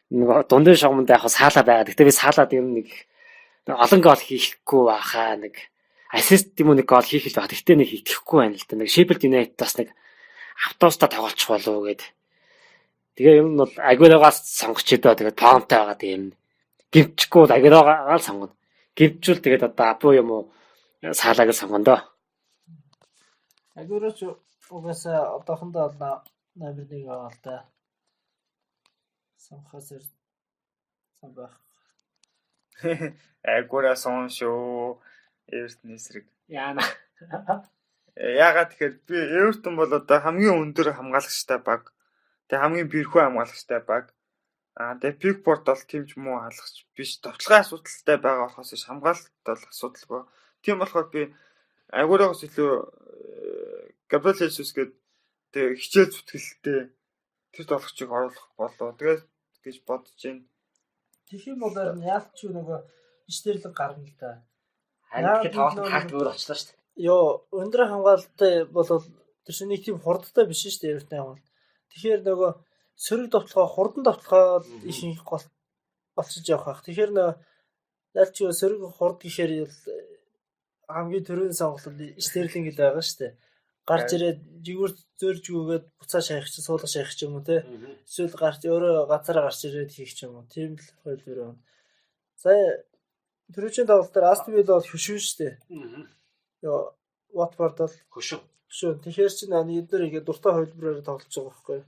Нэг дундын шугамд яг Сала байгаа. Гэхдээ би Салад ер нь нэг олон гол хийхгүй байхаа нэг ассист юм уу нэг гол хийх л байгаа. Гэхдээ нэг итгэхгүй байна л да. Нэг Шеффилд Юнайтед бас нэг автобуста тоглолчих болов гэд. Тэгээ юм бол Агуэрогоос сонгоч өдөө тэгээд формтой байгаа тийм. Гимчгүй бол Агуэрогоо л сонгоно. Гимчүүл тэгээд одоо Абу юм уу Салаг л сонгоно доо. Агуэро ч угаасаа одоохондоо бол номер 1 байгаа л да. Сонгохоос зам байх. Агура сон шүү. Эвертон эсрэг. Яана. Яагаад тэгэхээр би Эвертон бол одоо хамгийн өндөр хамгаалагчтай баг. Тэгээ хамгийн бэрхүү хамгаалагчтай баг. Тэгээ Пикфорд бол тийм ч муу хаалгач биш. Товтлогын асуудалтай байгаа болохоос биш хамгаалалт бол асуудалгүй. Тийм болохоор би Агуурагаас илүү Габриэл Хесус гээд тэгээ хичээл зүтгэлтэй тэр тоглогчийг оруулах болоо. Тэгээд гэж бодож байна. Тэгэх юм бол яалч нөгөө Стерлинг гарна л да. Харин тэгэхээр тоглолт тактик өөр очлоо шүү дээ. Йоо, өндөр хамгаалалттай бол тэр чинь нэг тийм хурдтай биш шүү дээ Эвертон хамгаалалт. Тэгэхээр нөгөө сөрөг довтлогоо хурдан довтлогоо их гол болчиж явах байх. Тэгэхээр нөгөө ялч сөрөг хурд гэхээр хамгийн түрүүний сонголт Стерлинг л байгаа шүү дээ. Гарч ирээд жигүүр зөөрж гүгээд буцаа шаях чи суулгах шаях ч юм уу те. Эсвэл гарч өөрөө газараа гарч ирээд хийх ч юм уу. Тийм л хувилбар байна. Сая түрүүчийн тоглолт дээр Астон Вилла бол хөшүүн шүү дээ. Йоо Watford бол хөшүүн. Хөшүүн. Тэгэхээр чи эдгээр ингээд дуртай хувилбараар тоглож байгаа байхгүй юу?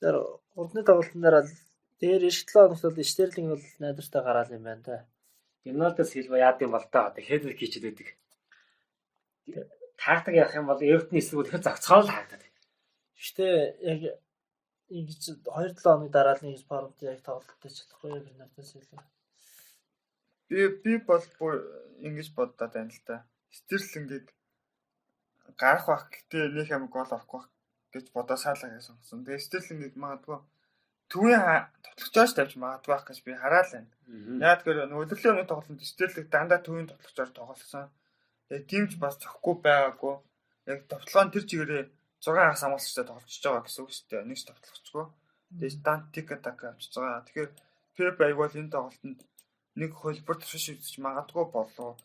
Тэр урдны тоглолтын дараа дээр эх 7 хоногт бол Стерлинг бол найдвартай гараал юм байна да. Бернардо Силва яад юм бол та одоо хэдрик хийчихэд байдаг. Тактик ярих юм бол Эвертоны эсрэг үнэхээр зогцгоо л харагдаад. Гэхдээ яг ингэж 2-7 хоног дараа л нэг формт яг тоглолттой чадахгүй Бернардо Силва. Би бол бүр ингэж боддоод байна л да. Стерлингийг гарах бах гэтээ нэг юм гол орохгүй бах гэж бодоо саалаа гэж сонгосон. Тэгээ Стерлингийг магадгүй төвийн тоглогчоос тавьж магадгүй байх гэж би хараад байна. Яг тэгэхээр нөгөө өдрийн тоглолтод Стерлинг дандаа төвийн тоглогчоор тоглосон. Тэгээ тийм ч бас зөхгүй байгаагүй. Яг товтлогоон тэр чигээрээ 6 хагас хамгаалагчтай тоглож байгаа гэсэн үг шүү дээ. Нэг ч товтлогчгүй. Тэгээ дан тика така авчиж байгаа. Тэгэхээр Пеп айгуул энэ тоглолтод нэг хөлбөр туршиж үзэж магадгүй болов.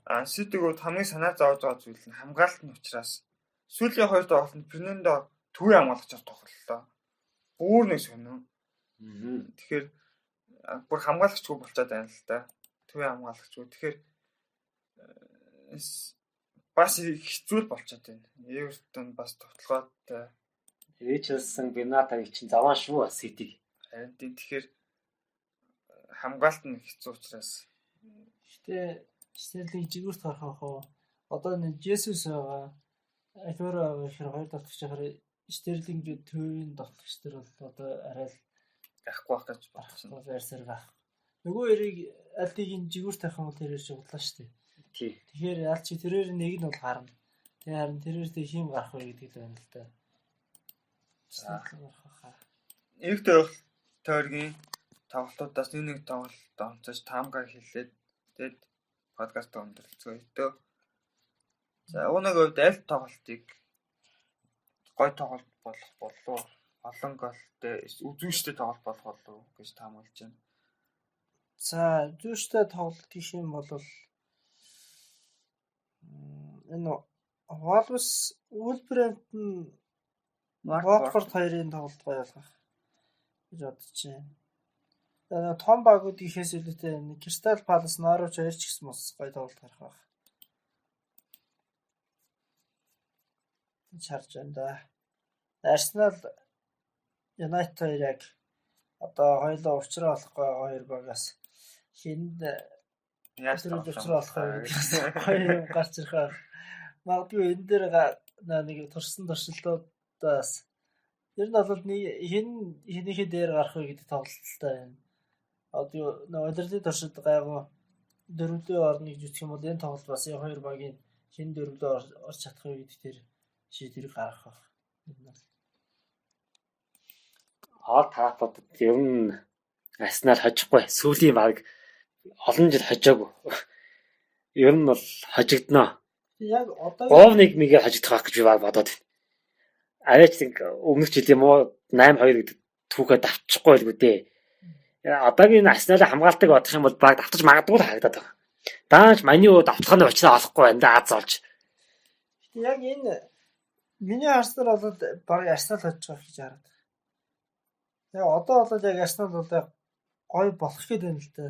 А Ситиг хамгийн санаа зовж байгаа зүйл нь хамгаалалт нь учраас сүүлийн хоёр тоглолтод Фернандо төвийн хамгаалагчаар тоглолоо. Бүр нэг сонин. Тэгэхээр бүр хамгаалагчгүй болчиход байна л да. Төвийн хамгаалагчгүй. Тэгэхээр бас хэцүү л болчиход байна. Эвертон бас тоглогоотой. Ричардсон, Бернатович чинь заван шүү Ситиг. Харин тийм тэгэхээр хамгаалт нь хэцүү учраас. Гэтэ Стерлинг жигүүрт гарах ах уу? Одоо нэг Жесус байгаа. Агуэро байгаа гэхээр хоёр тоглогч ахаар Стерлинг төвийн тоглогч нар бол одоо арай л гарахгүй байх гэж бодсон. Байрсаар байх. Нөгөө хоёрыг аль нэг нь жигүүрт авах юм бол тэрээр шуглаа шүү дээ. Тий. Тэгэхээр аль чи тэрээр нэг нь бол гарна. Тэгээ харин тэрээр тэг хийм гарах вэ гэдэг л байна л да. Стерлинг гарах хаа. Нэг тойргийн тоглолтуудаас нэг тоглолт онцож таамгаар хэлээд тэгээд подкаст өндөрлөцгөөе. За уунаг хувьд аль тоглолтыг гой тоглолт болох болов олон голтой үзүүштэй тоглолт болох болов гэж таамаглаж байна. За үзүүштэй тоглолт гэх юм бол энэ Wolves Wolverhampton Watford хоёрын тоглолт гоё болох гэж бодож байна. Том багууд гэхээс илүүтэй Crystal Palace Norwich хоёр ч гэсэн бас гоё тоглолт гарах байх. Харж байна да. Arsenal United хоёр яг одоо хоёулаа учраа болохгүй хоёр багаас хинд яаж учраа болох вэ гэсэн хоёр юм гарч ирэх байх. Магадгүй энэ дээр нэг турсан туршилтуудаас ер нь бол нэг хин хинийхээ дээр гарах вэ гэдэг тоглолттой байна. Одоо нөгөө улирлын туршид гайгүй дөрвөлөө орно гэж үзэх юм бол энэ тоглолт бас энэ хоёр багийн хин дөрвөлөө орж чадах вэ гэдэг тэр шийдвэрийг гаргах байх. Энэ бол Олд Траффордод ер нь Арсенал хожихгүй. Сүүлийн баг олон жил хожоогүй. Ер нь бол хожигдно. Яг одоо 3-1 мэгээр хожигдох байх гэж би баг бодоод байна. Арайч нэг өмнөх жилийн муу 8-2 гэдэг түүхээ давчихгүй байлгүй дээ. Одоогийн Арсеналын хамгаалтыг бодох юм бол баг давтаж магадгүй л харагдаад байгаа. Даанч Маню давталгааны учраа олохгүй байна да аз олж. Гэтэ яг энэ миний харснаар бол баг Арсенал хожих байх гэж хараад. Яг одоо бол яг Арсенал бол гоё болох гээд байна л да.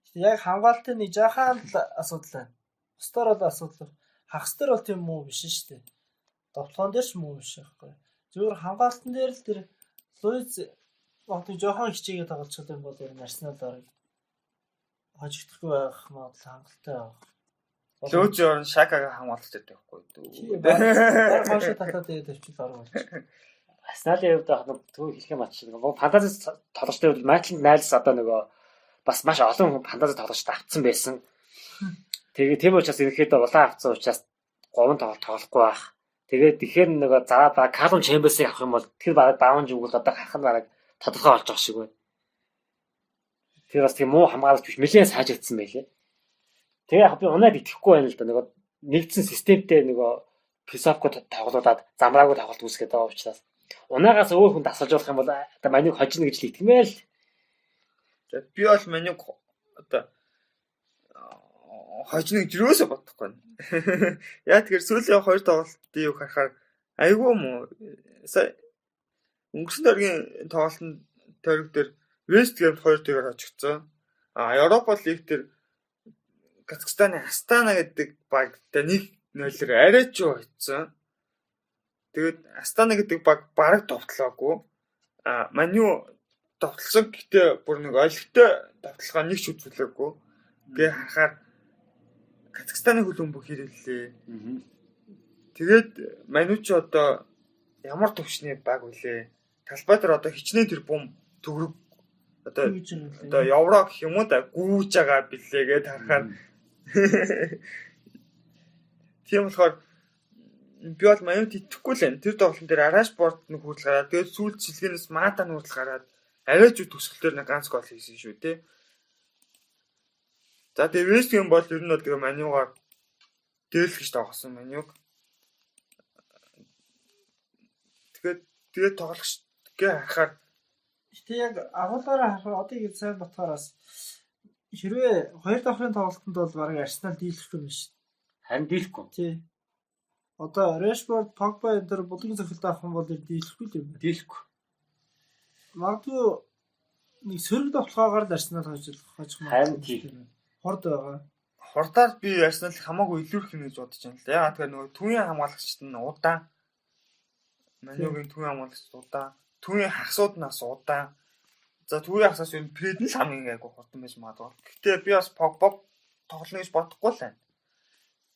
Гэтэ яг хамгаалтын нэг жаахан л асуудал байна. Бусдаар бол асуудал. Хагас дээр бол тийм муу биш шүү дээ. Довтлогон дээр ч муу биш байхгүй. Зүгээр хамгаалтан дээр л тэр Луиз магадгүй жоохон хичээгээ тоглолцох юм бол ер нь Арсенал барыг хожигдохгүй байх магадлал хангалттай байх. Луиз ер нь Шакагаа хамгаалж байдаг байхгүй үү? Баг хойшоо татаад тэгээд тавьчих арга болж. Арсеналын хувьд яг нэг төв хэлэх юм ач. Фантази тоглогчдын хувьд Майкл Найлс одоо нөгөө бас маш олон хүн фантази тоглогчд авцсан байсан. Тэгээ тийм учраас ерөнхийдөө улаан авцсан учраас 3 тоглолт тоглохгүй байх. Тэгээд тэгэхээр нөгөө зараа ба Калум Чемберсийг авах юм бол тэр бараг даунж өгвөл одоо гарах нь бараг тодорхой болж байгаа шиг байна. Тэр бас тийм муу хамгаалагч биш нэлээд сайжирдсан байлээ. Тэгээ яг би унаад итгэхгүй байна л да. Нөгөө нэгдсэн системтэй нөгөө Писовко тоглуулад замраагүй тоглолт үүсгээд байгаа учраас унаагаас өөр хүн дасгалжуулах юм бол одоо Манюг хожино гэж л итгэмээр л. За би бол Манюг одоо хожно гэж юусоо бодохгүй байна. Яа тэгэхээр сүүлийн хоёр тоглолтын юу харахаар айгүй муу. Өнгөрсөн тойргийн тоглолтын тойрог дээр Вест Гэмд 2-1-ээр хожигдсон. А Европа лиг дээр Казахстаны Астана гэдэг багтай 1-0-ээр арай ч хоцсон. Тэгээд Астана гэдэг баг бараг довтлоогүй. А Маню довтлсон гэхдээ бүр нэг олигтой довтлогоо нэг ч үзүүлээгүй. Гэ харахаар Казахстаны хөл өмбөг хэрэглээ. Тэгээд Маню ч одоо ямар төвшний баг вүлээ? Талбай дээр одоо хичнээн тэр бум төгрөг одоо евро гэх юм уу да гүүж байгаа билээ гэд харахаар тийм болохоор би бол Майамид итгэхгүй л байна. Тэр тоглолтын дээр Рашфорд нэг хүртэл гараад тэгээд сүүлд сэлгэнээс Мата нь хүртэл гараад арай ч төгсгөл дээр нэг ганц гол хийсэн шүү дээ. За тэгээд Вест Хэм бол ер нь бол тэгээ Манюгаар дээрлэх гэж тоглосон Манюг. Тэгээд тоглогч гэ харахаар гэтээ яг агуулгаараа харахаар одоо ингэ сайн ботхоороос хэрвээ хоёр давхрын тоглолтод бол бараг Арсенал дийлэхгүй юм шүү. Харин дийлэхгүй. Тий. Одоо Rashford, Pogba энэ төр булгийн цохилт авах юм бол дийлэхгүй л юм. Дийлэхгүй. Магадгүй нэг сөрөг довтлогоогоор л Арсенал хожих магадгүй. Харин тийм. Хурд байгаа. Хурдаар би Арсенал хамаагүй илүүрх юм гэж бодож байна л да. Яагаад тэгэхээр нөгөө түүний хамгаалагчд нь удаан. Манюгийн түүний хамгаалагчд удаан. Түүний хагасууд нь бас удаан. За түүний хагасаас ер нь Фред нь л хамгийн айгүй хурдан байж магадгүй. Гэхдээ би бас Pogba тоглоно гэж бодохгүй л байна.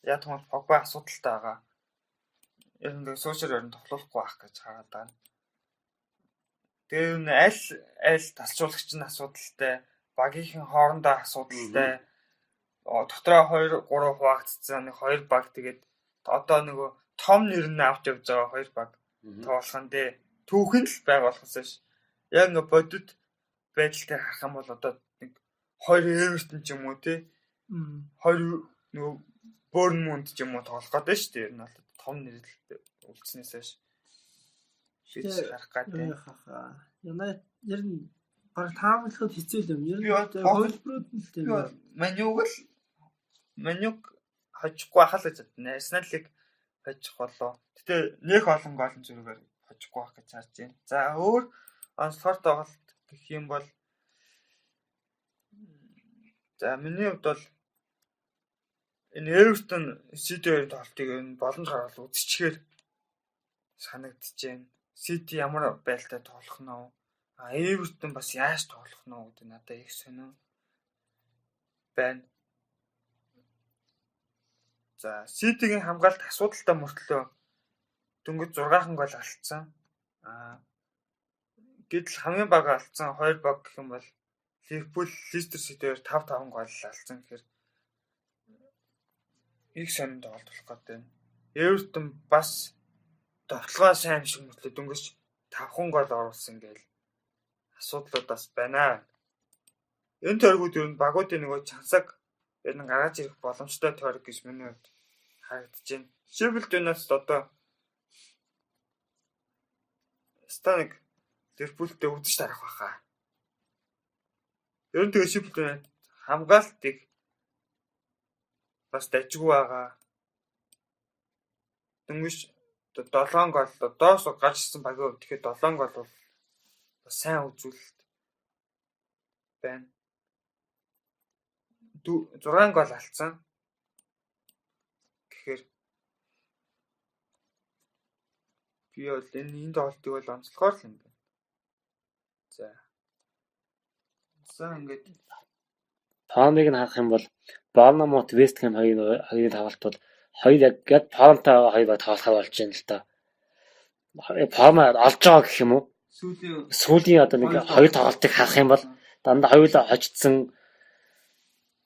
Яг тэгвэл Pogba асуудалтай байгаа. Ер нь тэгээ сошиал ер нь тоглохгүй байх гэж хараад байна. Тэгээ ер нь аль тасалжуулагч нь асуудалтай, багийнхан хоорондоо асуудалтай. Дотроо 2 3 хуваагдсан нэг хоёр баг тэгээд одоо нөгөө том нэр нь авч явж байгаа хоёр баг тоглох нь дээ. Түүхэн л байгуулахаас ш. Яг ингээ бодит байдалтай харах юм бол одоо нэг хоёр Эвертон ч юм уу тий. Хоёр нөгөө Борнмунд ч юм уу тоглох гэдэг шүү дээ. Ер нь бол том нэрлэлтэй үлдснээс хойш гэж харах гэдэг. Юнайт ер нь бараг таамаглахад хэцүү л юм. Ер нь хөлбөрүүд нь л тийм. Манюг хожихгүй байхаа л гэж бодно. Арсеналыг хожих болоо. Гэтэ нэх олон голын зүргээр хожихгүй байх гэж харж байна. За өөр онцлогоор тоглолт гэх юм бол за миний хувьд бол энэ Эвертон Сити хоёрын тоглолтыг энэ боломж гарвал үзчихээр санагдаж байна. Сити ямар байлтай тоглох нь вэ? А Эвертон бас яаж тоглох нь вэ гэдэг надад их сонин байна. За Ситигийн хамгаалалт асуудалтай мөртлөө дөнгөж 6 гол алдсан. А гэтэл хамгийн бага алдсан хоёр баг гэх юм бол Ливерпул, Лестер Сити хоёр 5-5 гол алдсан гэхээр их сонин тоглолт болох гэдэг байна. Эвертон бас довтлогоо сайн шиг мөртлөө дөнгөж 5 гол оруулсан гээл асуудлууд бас байна. Энэ тойргууд ер нь багуудын нөгөө чансаг ер нь гаргаж ирэх боломжтой тойрог гэж миний хувьд харагдаж байна. Шеффилд Юнайтед одоо Станыг Ливерпултэй үзэж тарах байхаа. Ер нь тэгээ Шеффилд Юнайтед хамгаалтыг бас дажгүй байгаа. Дөнгөж 7 гол доос гарч ирсэн багийн хувьд тэгэхээр 7 гол бол бас сайн үзүүлэлт байна. 6 гол алдсан. Тэгэхээр би бол энэ тоглолтыг бол онцлохоор л юм байна. За. За ингээд Формыг нь харах юм бол Борнмут, Вест Хэм хоёрын тоглолт бол хоёр яг формтой байгаа хоёр баг тоглохоор болж байна л да. Форм олж байгаа гэх юм уу? Сүүлийн одоо нэг хоёр тоглолтыг харах юм бол дандаа хоёулаа хожигдсон.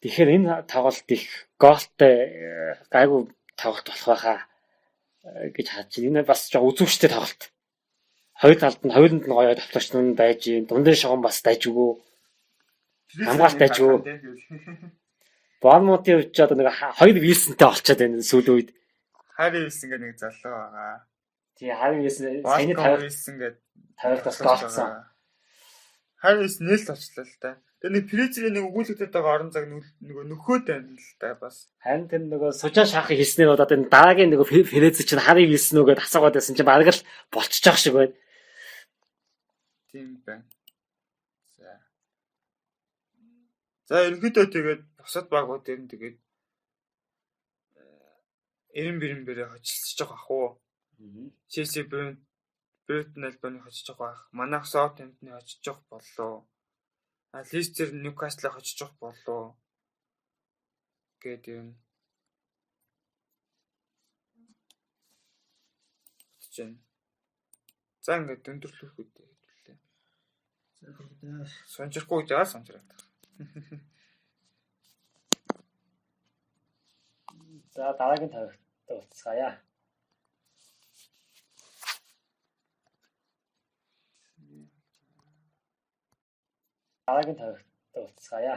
Тэгэхээр энэ тоглолт их голтой гайгүй тоглолт болох байхаа гэж харж байна. Энэ бас жоо үзүүштэй тоглолт. Хоёр талд нь хоёуланд нь гоё тоглогч нар байж байна. Дундын шугам бас дайжгүй. Хамгаалт дайжгүй. Борнмутын хувьд ч одоо нэг хоёр Вилсонтэй олцоод байна сүүлийн үед. Харри Вилсон гэдэг нэг залуу байгаа. Тий, Харри Вилсон саяны 50 Вилсон гэдэг 50 бас голцсон. Харри Вилсон нээлт олчлоо л да. Тэгээ нэг Фрезерийн нэг өгүүлэгдэд байгаа орон зайг нөгөө нөхөөд байна л да бас. Харин тэр нөгөө сужаа шахах хийснээр болоод энэ дараагийн нөгөө Фрезер чинь харыг хийсэн үү гэдээ асуугаад байсан чинь бараг л болчихж байгаа шиг байна. Тийм байна. За. За ерөнхийдөө тэгээд бусад багууд ер нь тэгээд 90 бирэн бэрээ хожилцож байгаа ах уу. Челси Брайтон Альбионы хожиж байгаа бах. Манайх Саутгемптоны хожиж байгаа боллоо. А Лестер Ньюкаслыг хожиж байгаа боллоо. Гээд ер нь бодож байна. За ингээд өндөрлөх үү хэвлээ. За тэгээд Сунжирхгүй гэж аа сунжираад. За дараагийн тавигт уулзцаая. Дараагийн тавигт уулзцаая.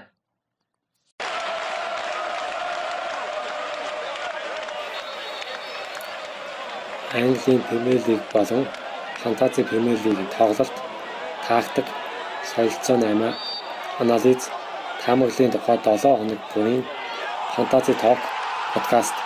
Английн Премьер Лиг болон Фэнтези Премьер Лигийн тоглолт, тактик, солилцоо 8, анализ, таамаглалын тухай 7 хоног бүрийн Фэнтези Talk подкаст.